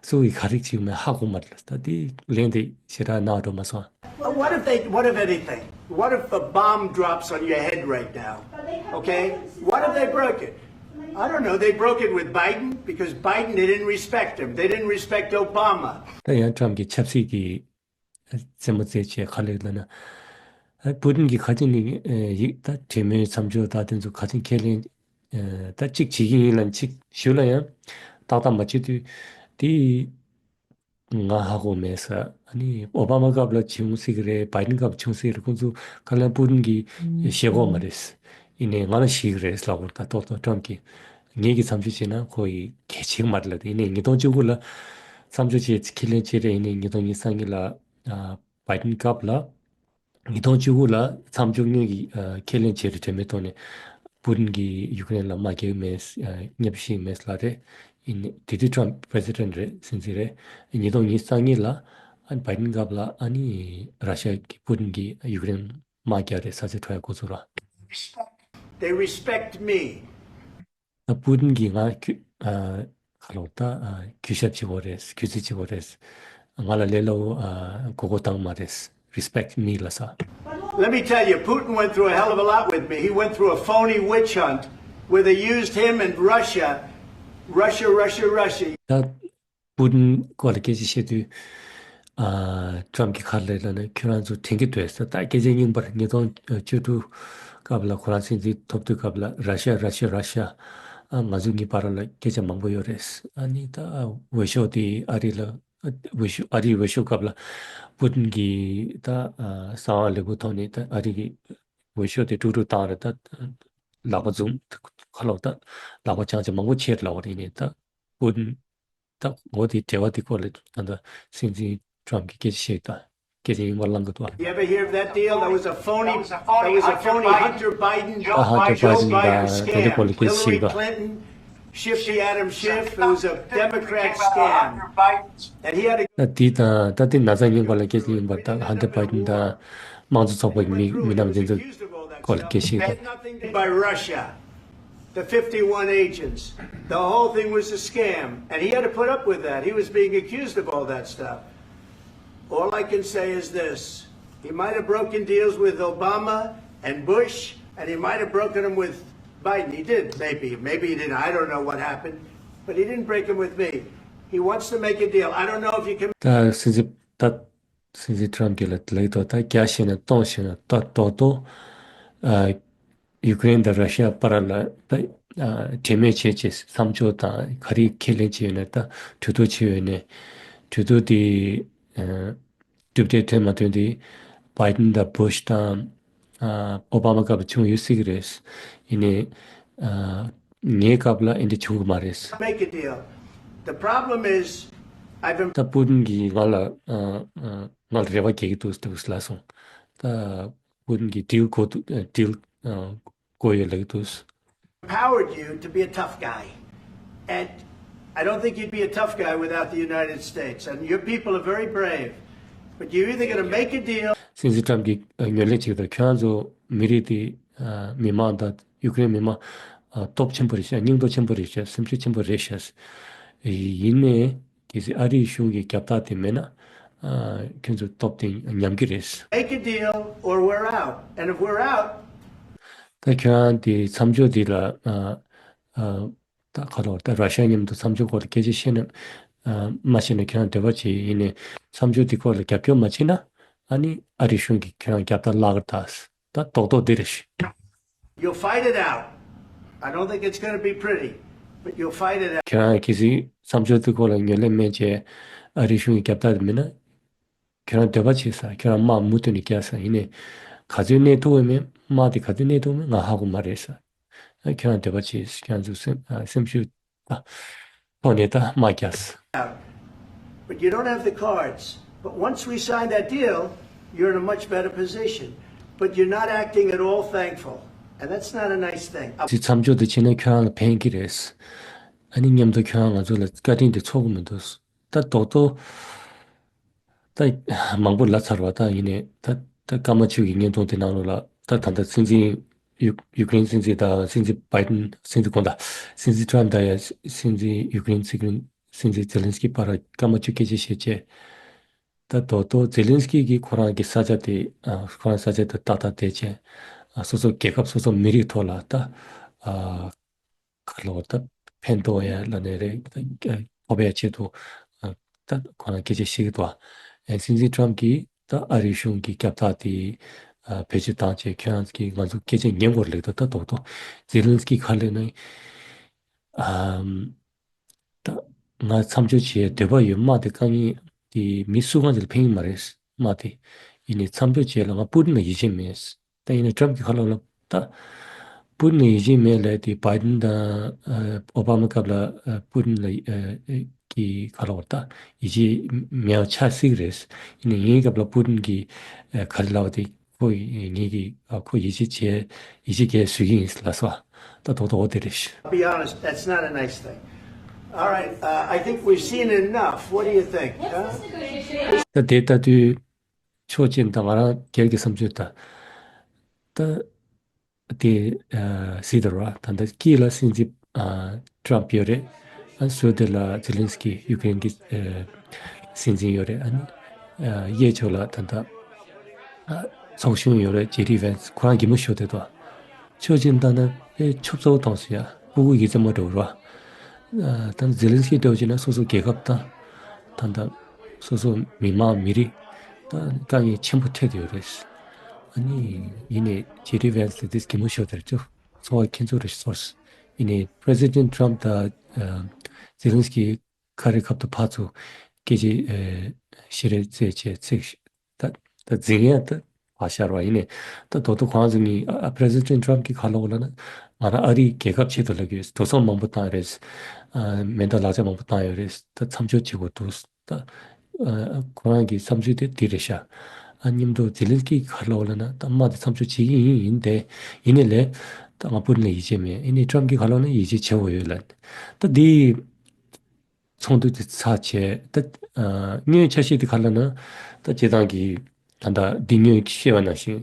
སུ་གིས་ག་རེ་བྱེད་ཀྱི་མིན་ཧ་གོ་མ་རེད་ལབ་སོང་། ད་དེ་ལན་དེ་ཞེ་དྲག་གནང་འགྲོ་མ་སོང་། Uh, what if they, what if anything? What if a bomb drops on your head right now? Okay? What if they broke it? I don't know. They broke it with Biden because Biden, they didn't respect him. They didn't respect Obama. ད་ཡང་ཊམ་གྱིས་ཆབ་སྲིད་ཀྱི་རྩེད་མོ་རྩེད་བྱས་ག་རེ་ལབ་ན། ཨ། པུ་ཏིན་གྱིས་ག་ཅི་ནས་ཨ། ཡིག་ད་གྲོས་མོལ་མཚམས་འཇོག་ད་དེ་ཚོ་ག་ཅི་ཁས་ལེན་ཨ། ད་གཅིག་བྱེད་ཀྱི་ཡིན་ལབ་གཅིག་ཞུ་ལ་ཡང་ཏག་ཏག་མ་བྱེད་དུས་དེ། ང་ཧ་གོ་མེད་ས། ཨ་ནི་ཨོ་བྷ་མ་སྐབས་ལ་བྱུང་སྲིད་ཀྱི་རེད། བྷའི་ཌེན་སྐབས་བྱུང་སྲིད་ཀྱི་རེད། ཁོང་ཚོ་ག་ལ་པུ་ཏིན་གྱིས་ཞེད་གོ་མ་རེད། ཡིན་ནའི་ང་ལ་ཞེད་ཀྱི་རེད་ལབ་པ་རེད། ད་རྡོག་རྡོག་ཊམ་གྱིས་ངེད་ཀྱིས་མཚམས་འཇོག་བྱས་ན་ཁོ་ཡིས་གལ་ཆེ་གི་མ་རེད་ལབ། ཡིན་ནའི་ཉིས་སྟོང་བཅུ་དགུ་ལ་མཚམས་འཇོག་བྱས་ཁས་ལེན་བྱས་རེད། ཡིན་ནའི་ཉིས་སྟོང་ཉི་ཤུ་རྩ་གཉིས་ལ་ཨ། བྷའི་ཌེན་སྐབས་ལ། ཉིས་སྟོང་བཅུ་དགུ་ལ་མཚམས་འཇོག་སྔོན་གྱི་ཨ། ཁས་ལེན་བྱས་རེད། གྲོས་མོལ་ཐོག་ནས་པུ་ཏིན་གྱིས་ཡུ་ཀེ་རེན་ལ་དམག་རྒྱག་གི་མེད། ཨ། མཉམ་ཞུགས་མེད་ལབ་རེད། ཡིན་ནའི་དེ་དུས་ཊམ་པྲེ་སི་ཌེན་རེད། སྲིད་འཛིན་རེད། ཉིས་སྟོང་ཉི་ཤུ་རྩ་གཉིས་ལ་ཨ་ནི་བྷའི་ཌེན་སྐབས་ལ་ཨ་ནི་ར་ཤ་གི་པུ་ཏིན་གྱིས་ཡུ་ཀེ་རེན་དམག་རྒྱག་རེད། ས་ཆ་འཕྲོག་ཡ་འགོ་ཚུགས་ར། They respect me. ད་པུ་ཏིན་གྱིས་ང་གུས་ཨ། ག་ལབ་ད་ཨ། གུས་ཞབས་བྱེད་དགོས་རེད། གུས་བརྩི་བྱེད་དགོས་རེད། ང་ལ་ལས་སླ་པོ་ཨ། མགོ་སྐོར་བཏང་མ་རེད། Respect me ལབ་ས། Let me tell you, Putin went through a hell of a lot with me. He went through a phony witch hunt where they used him and Russia, Russia, Russia, Russia. ད་པུ་ཏིན་སྐོར་ལ་སྐད་ཆ་བཤད་དུས། ཨ། ཊམ་གྱིས་ག་རེ་ལབ་ན་ཁྱོད་རང་ཚོ་དྲན་གྱི་འདུག་ཟེར། ད་སྐད་ཆ་རྙིང་པར་ཉིས་སྟོང་བཅུ་དྲུག་སྐབས་ལ་ཁོ་རང་སྲིད་འཛིན་ཐོབ་དུས་སྐབས་ལ་ར་ཤ་ར་ཤ་ར་ཤ། ཨ། ང་ཚོ་གཉིས་བར་ལ་སྐད་ཆ་མང་པོ་ཡོད་རེད། ཨ་ནི་ད་འོས་ཤོག་དེ་ཨ་རི་ལ་འོས་ཤོག་ཨ་རིའི་འོས་ཤོག་སྐབས་ལ་པུ་ཏིན་གྱིས་ད་ཨ། གསང་བ་ལེགས་པོ་ཐོག་ནས་ད་ཨ་རི་གི་ འོས་ཤོག་དེ་དཀྲུག་དཀྲུག་བཏང་རེད། ད་ལག་པ་འཛུམ། ཁ་ལོག་ད་ལག་པ་འཆང་བྱས་མང་པོ་བྱས་ལབ་པ་རེད། ཡིན་ནའི་ད་པུ་ཏིན་ད་འོ་དེ་འབྲེལ་བ་དེ་སྐོར་ལ་ད་ད་སྲིད་འཛིན་ཊརམ་གྱིས་སྐད་ཆ་བཤད་ད་སྐད་ཆ་ཡིན་པ་བླང་གི་འདུག་ཨ། You ever hear of that deal? That was a phony, that was a phone, Hunter Biden, ད་ཧན་ཊར་Joe Biden་དང་དེ་འདྲ་Scam. སྐོར་ལ་སྐད་ཆ་བཤད་ད། Hillary Clinton Schiff, the Adam Schiff, it was a Democrat scam. And he had a ད་དེ་དང་ད་དེ་ན་ཚ་ཉེན་ཁ་ལ་སྐད་ཆ་ཡིན་པ་ད་ཧན་ཊར་བྷའི་ཌེན་དང་དམངས་གཙོ་ཚོགས་པའི་མི་མི་རྣམས་དེ་ཚོ་སྐོར་ལ་སྐད་ཆ་ཡིན་ད། By Russia, the fifty-one agents. The whole thing was a scam, and he had to put up with that. He was being accused of all that stuff. All I can say is this. He might have broken deals with Obama and Bush, and he might have broken them with Biden. He did, maybe. Maybe he didn't. I don't know what happened. But he didn't break them with me. He wants to make a deal. I don't know if you can. ད་སྲིད་འཛིན་ད་སྲིད་འཛིན་ཊརམ་གྱིས་ལ་ལེགས་དོ་ད་རྒྱ་ཞེ་ན་སྟོང་ཞེ་ན་ད་རྡོག་རྡོག་ཨ། ཡུ་ཀེ་རེན་དང་ར་ཤི་ཡ་བར་ལ་ད་ཨ། གྲོས་མོལ་བྱས་བྱས་མཚམས་འཇོག་དང་ག་རེ་ཁས་ལེན་བྱས་ཡོད་ན་ད་གྲོས་བསྡུར་བྱས་ཡོད་ནས་གྲོས་བསྡུར་དེ་ཨ། གྲུབ་འབྲས་ཐོན་མ་ཐོན་དེ་བྷའི་ཌེན་དང་བྷུ་ཤ་དང་ཨ། ཨོ་བྷ་མ་སྐབས་ལ་བྱུང་ཡོད་སྲིད་ཀྱི་རེད། ཡིན་ནའི་ཨ། ངའི་སྐབས་ལ་ཨེ་འདྲ་བྱུང་གི་མ་རེད། Make a deal. The problem is, I've been ད་པུ་ཏིན་གྱིས་ང་ལ་ཨ། ཨ། ང་ལ་རེ་བ་རྒྱག་གི་འདུག་འདུག་ལབ་སོང་། ད་པུ་ཏིན་གྱིས་ཌིལ་དགོས་འདུག་ཌིལ་ཨ། དགོས་ཡོད་ལབ་ཀྱི་འདུག Empowered you to be a tough guy. And I don't think you'd be a tough guy without the United States. And your people are very brave. But you're either going to make a deal. སྲིད་འཛིན་ཊརམ་གྱིས་ཨ། ངོས་ལེན་བྱེད་ཀྱི་འདུག་ཁྱོད་རང་ཚོ་མི་རིགས་དེ་ཨ། མི་མང་དང་ཡུ་ཀེ་རེན་མི་མང་ཨ། སྟོབས་ཆེན་པོ་རེད་ཤག་སྙིང་སྟོབས་ཆེན་པོ་རེད་ཤག་སེམས་ཤུགས་ཆེན་པོ་རེད་ཤག་ཡིན་ནའི་གལ་སྲིད་ཨ་རིའི་གཞུང་གི་རྒྱབ་རྟགས་དེ་མེད་ན་ཨ། ཁྱོད་ཚོ་སྟོབས་དེ་ཉམས་ཀྱི་རེད། Make a deal or we're out. And if we're out, ད་ཁྱོད་རང་དེ་མཚམས་འཇོག་འདི་ལ་ཨ། ཨ། ད་ག་རེ་ད་ར་ཤི་ཡ་མཉམ་དུ་མཚམས་འཇོག་སྐོར་ལ་སྐད་ཆ་བཤད་ན་ཨ། མ་བཤད་ན་ཁྱོད་རང་འདོད་པ་བྱེད་ཡིན་ནའི་མཚམས་འཇོག་འདི་སྐོར་ལ་རྒྱབ་སྐྱོར་མ་བྱེད་ན་ཨ་ནི་ཨ་རིའི་གཞུང་གིས་ཁྱོད་རང་རྒྱབ་རྟགས་བརླག་གི་རེད་ད། ད་རྡོག་རྡོག་འདི་རེད། You'll fight it out. I don't think it's going to be pretty, but you'll fight it out. ཁྱོད་རང་གལ་སྲིད་མཚམས་འཇོག་འདི་སྐོར་ལ་ངོས་ལེན་མེད་བྱས་ཨ་རིའི་གཞུང་གི་རྒྱབ་རྟགས་དེ་མེད་ན། ཁྱོད་རང་འདོད་པ་བྱེད་ས། ཁྱོད་རང་དམག་མུ་མཐུད་ནས་རྒྱག་ས་ཡིན་ནའི། ག་ཚོད་གནས་ཐུབ་ཡོད་མེད་དམག་དེ་ག་ཚོད་གནས་ཐུབ་མེད་ང་ཧ་གོ་མ་རེད་ས། ཁྱོད་རང་འདོད་པ་བྱེད་ཁྱོད་རང་ཚོ་སེམས་ཨ། སེམས་ཤུགས་ཨ། ཐོག་ནས་ད་དམག་རྒྱག་ས། But you don't have the cards. But once we sign that deal, you're in a much better position. But you're not acting at all thankful. And that's not a nice thing. དེ་མཚམས་འཇོག་དེ་བྱས་ན་ཁྱོད་རང་ལ་ཕན་གྱི་རེད། ཨ་ནི་མཉམ་དུ་ཁྱོད་རང་ང་ཚོ་ལ་བཀའ་དྲིན་དེ་ཚོར་གི་མི་འདུག་ད་རྡོག་རྡོག་ད་མང་པོ་ལབ་ཚར་བ་ད་ཡིན་ནའི་ད་ད་སྐར་མ་བཅུ་གི་བརྙན་ཐུང་དེ་ནང་ལོགས་ལ་ད་ད་ལྟ་སྲིད་འཛིན་ཡུ་ཡུ་ཀེ་རེན་སྲིད་འཛིན་དང་སྲིད་འཛིན་བྷའི་ཌེན་སྲིད་འཛིན་དགོངས་དག་སྲིད་འཛིན་ཊརམ་དང་ཡང་སྲིད་འཛིན་ཡུ་ཀེ་རེན་སྲིད་འཛིན་སྲིད་འཛིན་ཛེ་ལན་སི་ཀི་བར་སྐར་མ་བཅུ་སྐད་ཆ་བཤད་རྗེས་ད་རྡོག་རྡོག་ཛེ་ལན་སི་ཀི་གིས་ཁོ་རང་གི་ས་ཆ་དེ་ཨ་ཁོ་རང་ས་ཆ་དེ་ཏག་ཏག་བསྡད་རྗེས་ཨ་སོ་སོ་རྒྱལ་ཁབ་སོ་སོ་མི་རིགས་ཐོག་ལ་ད་ཨ། ག་ལོ་ད་ཕན་ཐོགས་ཡ་ལ་ནས་རེད་ཐོབ་ཡ་ཆེད་དུ་ད་ཁོ་རང་སྐད་ཆ་བཤད་ཀྱི་འདུག་ཨ། སྲིད་འཛིན་ཊརམ་གྱིས་ད་ཨ་རིའི་གཞུང་གི་རྒྱབ་རྟགས་དེ་བེད་སྤྱོད་བཏང་བྱས་ཁྱོད་རང་གིས་ང་ཚོ་སྐད་ཆ་ཉན་དགོས་ལེགས་འདུག་ད་རྡོག་རྡོག་ཛེ་ལན་སི་ཀི་ཁ་ལས་ནས་ཨམ། ད་ང་མཚམས་འཇོག་བྱེད་འདོད་པ་ཡོད་དམག་དེ་དཀའ་ངལ་དེ་མི་སུ་གང་ཞིག་ལ་ཕན་གྱི་མ་རེད་དམག་དེ་ཡིན་ནའི་མཚམས་འཇོག་བྱེད་ལ་ང་པུ་ཏིན་ལ་ཡིད་ཆེས་མེད། ད་ཡིན་ན་ཊརམ་གྱི་ཁ་ལོ་ལ་ད་པུ་ཏིན་ལ་ཡིད་ཆེས་མེད་ལབ་དེ་བྷའི་ཌེན་དང་ཨོ་བྷ་མ་སྐབས་ལ་པུ་ཏིན་ལ་གི་ཁ་ལོ་ད་ཡིད་ཆེས་མེད་པ་ཆགས་སྲིད་ཀྱི་རེད། ཡིན་ན་ངའི་སྐབས་ལ་པུ་ཏིན་གྱིས་ག་རེ་ལབ་པ་དེ་ཁོ་ངེད་ཀྱིས་ཁོ་ཡིད་ཆེས་བྱས་ཡིད་ཆེས་རྒྱས་བཟོ་གི་ཡིན་ལབ་སོང་། ད་རྡོག་རྡོག་དེ་རེད། I'll be honest, that's not a nice thing. All right, uh, I think we've seen enough. What do you think? Huh? ད་དེ་ལྟ་དུས། ཕྱོགས་གཅིག་ད་ང་རང་སྒེར་གྱི་བསམ་ཚུལ་ད། ད་དེ་ཨ་སྲིད་དུ་ར་ད་ལྟ་དཀྱིལ་ལ་སྲིད་འཛིན་ཨ་ཊརམ་ཡོད་རེད། ཨ་ཟུར་དེ་ལ་ཛེ་ལན་སི་ཀི་ཡུ་ཀེ་རེན་གྱི་ཨ་སྲིད་འཛིན་ཡོད་རེད། ཨ་ནི་ཨ་གཡས་ཕྱོགས་ལ་ད་ལྟ་ཨ་ཚོགས་གཞོན་ཡོད་རེད། ཇེ་ཌི་ཝན་སི་ཁོ་རང་གད་མོ་ཤོར་བསྡད་འདུག་ཕྱོགས་གཅིག་ནས་བལྟས་ན་དཔེ་ཆུབ་ཚ་པོ་མཐོང་སོང་ཡ། སྤུ་གུ་ཡིད་ཚིམ་པོ་འདྲ་བོ་རེད་བ། ད་ཛེ་ལན་སི་ཀི་འདྲ་བོ་བྱས་ན་སོ་སོ་རྒྱལ་ཁབ་དང་། ད་ལྟ་སོ་སོ་མི་མང་མི་རིགས་ད་དཀའ་ངལ་ཆེན་པོ་འཕྲད་ཡོད་རེད། ཨ་ནི་ཡིན་ནའི་ཇེ་ཌི་ཝན་སི་དེ་གད་མོ་ཤོར་དེར་ཅོ་ཚོར་བ་ཁྱེད་ཚོ་རེ་ཤོར། ཡིན་ནའི་President Trump་དང་ཛེ་ལན་སི་ཀི་ཁ་རི་ཁ་ཐུག་ཕར་ཚུར་སྐད་ཆ་ཨེ་བཤད་རེས་རྩེད་བྱས་ཚིག་ད་ད་འཛིང་ཡ་ད་ བ་ཤར་བ་ཡིན་ནས། ད་ད་དུང་ཁོང་ཚོ་གཉིས་ཨ་President Trump གྱིས་ག་ལབ་ཡོད་ལབ་ན། ང་རང་ཨ་རིའི་རྒྱལ་ཁབ་ཆེད་དུ་ལབ་ཀྱི་ཡོད། འགྲོ་སོང་མང་པོ་བཏང་ཡོད་རེད། ཨ་མེ་མདའ་ལག་ཆ་མང་པོ་བཏང་ཡོད་རེད། ད་མཚམས་འཇོག་བྱེད་དགོས་འདུག་ད་ཨ་ཁོ་རང་གི་བསམ་ཚུལ་དེ་འདི་རེད་ཤག་ཨ་མཉམ་དུ་ཛེ་ལན་སི་ཀི་ག་ལབ་ཡོད་ལབ་ན། ད་དམག་དེ་མཚམས་འཇོག་བྱེད་ཀྱི་ཡིན། ཡིན་ཏེ། ཡིན་ནའི་ལས་ད་ང་པུ་ཏིན་ལ་ཡིད་ཆེས་མེད། ཡིན་ནའི་Trump གྱིས་ག་ལབ་ན་ཡིད་ཆེས་བྱེད་དགོས་ཡོད་ལབ། ད་འདི་ཚོགས་འདུ་དེ་ཚར་བྱས། ད་ཨ་སྔོན་ཆ་ཤས་དེ་ག་ལབ་ན། ད་སྤྱིར་བཏང་གི་ད་ལྟ་འདི་སྔོན་བཤད་པ་ནང་བཞིན།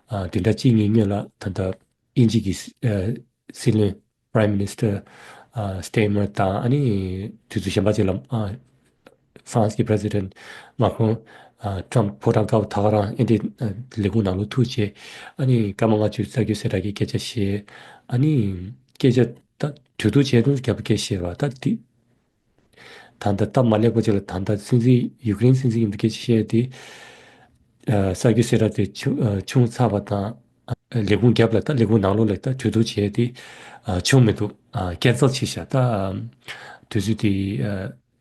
ཨ་བདུན་ཕྲག་གཅིག་གཉིས་སྔོན་ལ་ད་ལྟ་དབྱིན་ཇི་གི་སྲིད་ཨ་སྲིད་བློན་Prime Minister ཨ་Starmer དང་། ཨ་ནི་དུས་ཚོད་གཞན་པ་ཅིག་ལ་ཨ་France གི་President Macron ཨ་Trump ཕོ་བྲང་དཀར་པོ་ད་ག་རང་ཨེ་འདྲའི་ཨ་ལས་ཁུངས་ནང་ལོགས་ཐུག་བྱས། ཨ་ནི་སྐར་མ་ལྔ་བཅུ་གསར་འགྱུར་གསལ་བསྒྲགས་ཀྱི་སྐད་ཆ་བཤད། ཨ་ནི་སྐད་ཆ་ད་གྲོས་བསྡུར་བྱས་དུས་རྒྱབ་སྐད་བཤད་པ། ད་འདི་ད་ལྟ་སྟབས་མ་ལེགས་པ་ཅིག་ལ་ད་ལྟ་སྲིད་འཛིན་ཡུཀ་རེན་སྲིད་འཛིན་མཉམ་དུ་སྐད་ཆ་བཤད་དེ། ཨ་གསར་འགྱུར་གསལ་བསྒྲགས་དེ་བྱུང་ཨ་བྱུང་ཚར་བ་དང་། ཨ་ལས་ཁུངས་རྒྱབ་ལ་ད་ལས་ཁུངས་ནང་ལོགས་ལ་ད་གྲོས་བསྡུར་བྱས་དེ་ཨ་བྱུང་མི་འདུག་ཨ་cancel བྱས་ཤག་ད་ཨ་དུས་ཚོད་དེ་ཨ་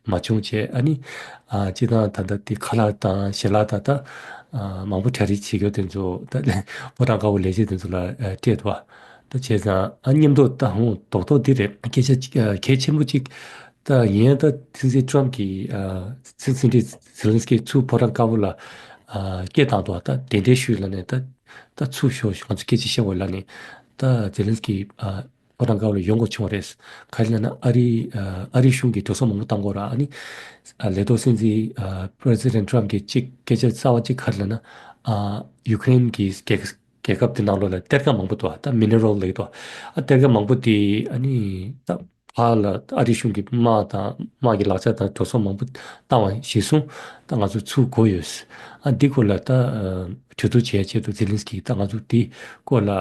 མ་བྱུང་བྱས། ཨ་ནི་ཨ་སྤྱིར་བཏང་ད་ལྟ་དེ་ཁ་ལག་དང་ཞལ་ལག་དང་། ད་ཨ་མང་པོ་གྲ་སྒྲིག་བྱེད་རྒྱུ་དེ་ཚོ་ད་ཕོ་བྲང་དཀར་པོ་ལས་བྱེད་དེ་ཚོ་ལ་ཨ་སྤྲད་འདུག་ད་བྱས་ཙང་ཨ་མཉམ་དུ་ད་ཧོང་རྡོག་རྡོག་འདི་རེད། སྐད་ཆ་གཅིག་ཨ་གལ་ཆེན་པོ་གཅིག་ད་ཡིན་ཡང་ད་སྲིད་འཛིན་Trump གིས་ཨ་སྲིད་སྲིད་འཛིན་ཛེ་ལན་སི་ཀི་ཚུར་ཕོ་བྲང་དཀར་པོ་ལ་ཨ་སྐད་བཏང་འདུག་ད་གདན་འདྲེན་ཞུས་ལབ་ནས། ད་ད་ཚུར་ཤོག་ང་ཚོ་སྐད་ཆ་བཤད་དགོས་ལབ་ནས། ད་ཛེ་ལན་སི་ཀི་ཨ་ཕོ་བྲང་དཀར་པོ་ལ་ཡོང་དགོས་བྱུང་བ་རེད། ག་རེ་ལབ་ན་ཨ་རི་ཨ་ཨ་རི་གཞུང་གིས་འགྲོ་སོང་མང་པོ་བཏང་དགོས་ར། ཨ་ནི་ཨ་ལས་ཐོག་སྲིད་འཛིན་ཨ་President Trump གིས་གཅིག་སྐད་ཆ་རྩ་བ་གཅིག་ག་རེ་ལབ་ན། ཨ་ཡུཀ་རེན་གྱི་རྒྱལ་རྒྱལ་ཁབ་དེ་ནང་ལོགས་ལ་གཏེར་ཁ་མང་པོ་འདུག་ད་mineral ལབ་ཀྱི་འདུག་ཨ་གཏེར་ཁ་མང་པོ་དེ་ཨ་ནི་ད་ཕར་ལ་ཨ་རི་གཞུང་གི་དམག་དང་དམག་གི་ལག་ཆ་དང་འགྲོ་སོང་མང་པོ་བཏང་བ་གཞིར་བཟུང་ད་ང་ཚོ་ཚུར་དགོས་ཡོད། ཨ་འདི་སྐོར་ལ་ད་ཨ་གྲོས་བསྡུར་བྱེད་ཆེད་དུ་ཛེ་ལན་སི་ཀི་ད་ང་ཚོ་འདི་སྐོར་ལ་ཨ་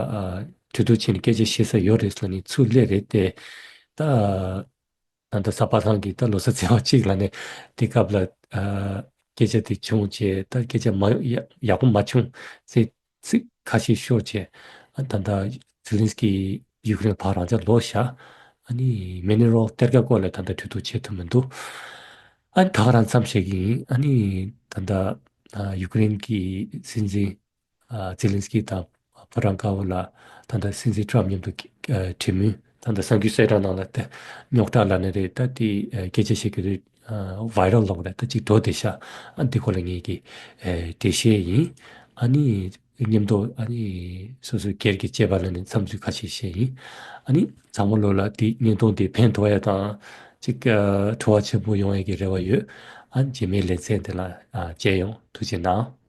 གྲོས་བསྡུར་བྱས་ནས་སྐད་ཆ་བཤད་ས་ཡོད་རེད་ལབ་ནས་ཚུར་སླེབས་རེད་དེ། ད་ད་ལྟ་གཟའ་པ་སངས་ཀྱི་ད་ལོ་གསར་ཚེས་པ་གཅིག་ལབ་ནས་དེ་སྐབས་ལ་ཨ་སྐད་ཆ་དེ་བྱུང་བྱས། ད་སྐད་ཆ་མ་ཡག་ཡག་པོ་མ་བྱུང་ཚེ། ཚིག་ཁ་ཤས་ཤོར་བྱས། ཨ་ད་ལྟ་ཛེ་ལན་སི་ཀི་ཡུཀ་རེན་ཕར་རང་འཇགས་ལོག་བཞག་ཨ་ནི་མི་ནི་རོལ་གཏེར་ཁ་སྐོར་ལ་ད་ལྟ་གྲོས་བསྡུར་བྱེད་ཐུབ་མི་འདུག་ཨ་ནི་ད་ག་རང་མཚམས་བཞག་གི་ཡིན། ཨ་ནི་ད་ལྟ་ཨ་ཡུཀ་རེན་གྱི་སྲིད་འཛིན་ཨ་ཛེ་ལན་སི་ཀི་དང་ཕོ་བྲང་དཀར་པོ་ལ་ད་ལྟ་སྲིད་འཛིན་ཊམ་མཉམ་དུ་ཨ་འབྲེལ་མོལ། ད་ལྟ་གསར་འགྱུར་གསལ་བསྒྲགས་ནང་ལ་དེ་རྙོག་དྲ་ལབ་ནི་རེད། ད་དེ་ཨ་སྐད་ཆ་བཤད་ཀྱི་རེད། ཝའི་རལ་ལབ་དགོས་རེད། ད་ཅིག་འགྲོ་བསྡད་ཤག་ཨ་འདི་སྐོར་ལ་ངེད་ཀྱིས་ཨེ་འགྲེལ་བཤད་ཡིན། ཨ་ནི་མཉམ་དུ་ཨ་ནི་སོ་སོའི་སྒེར་གྱི་དཔྱད་པ་ལ་ནི་མཚམས་ཚུད་ཁ་ཤས་བཤད་ཡིན། ཨ་ནི་ཚང་མ་ལོ་ལ་འདི་བརྙན་ཐུང་འདི་ཕན་ཐོགས་ཡ་དང་ཅིག་ཨ་བྲོ་བ་ཆེན་པོ་ཡོང་ཡ་གི་རེ་བ་ཡོད། ཨ་ནི་རྗེས་མའི་ལེ་ཚན་དེ་ལ་ཨ་མཇལ་ཡོང་། ཐུགས་རྗེ་གནང་།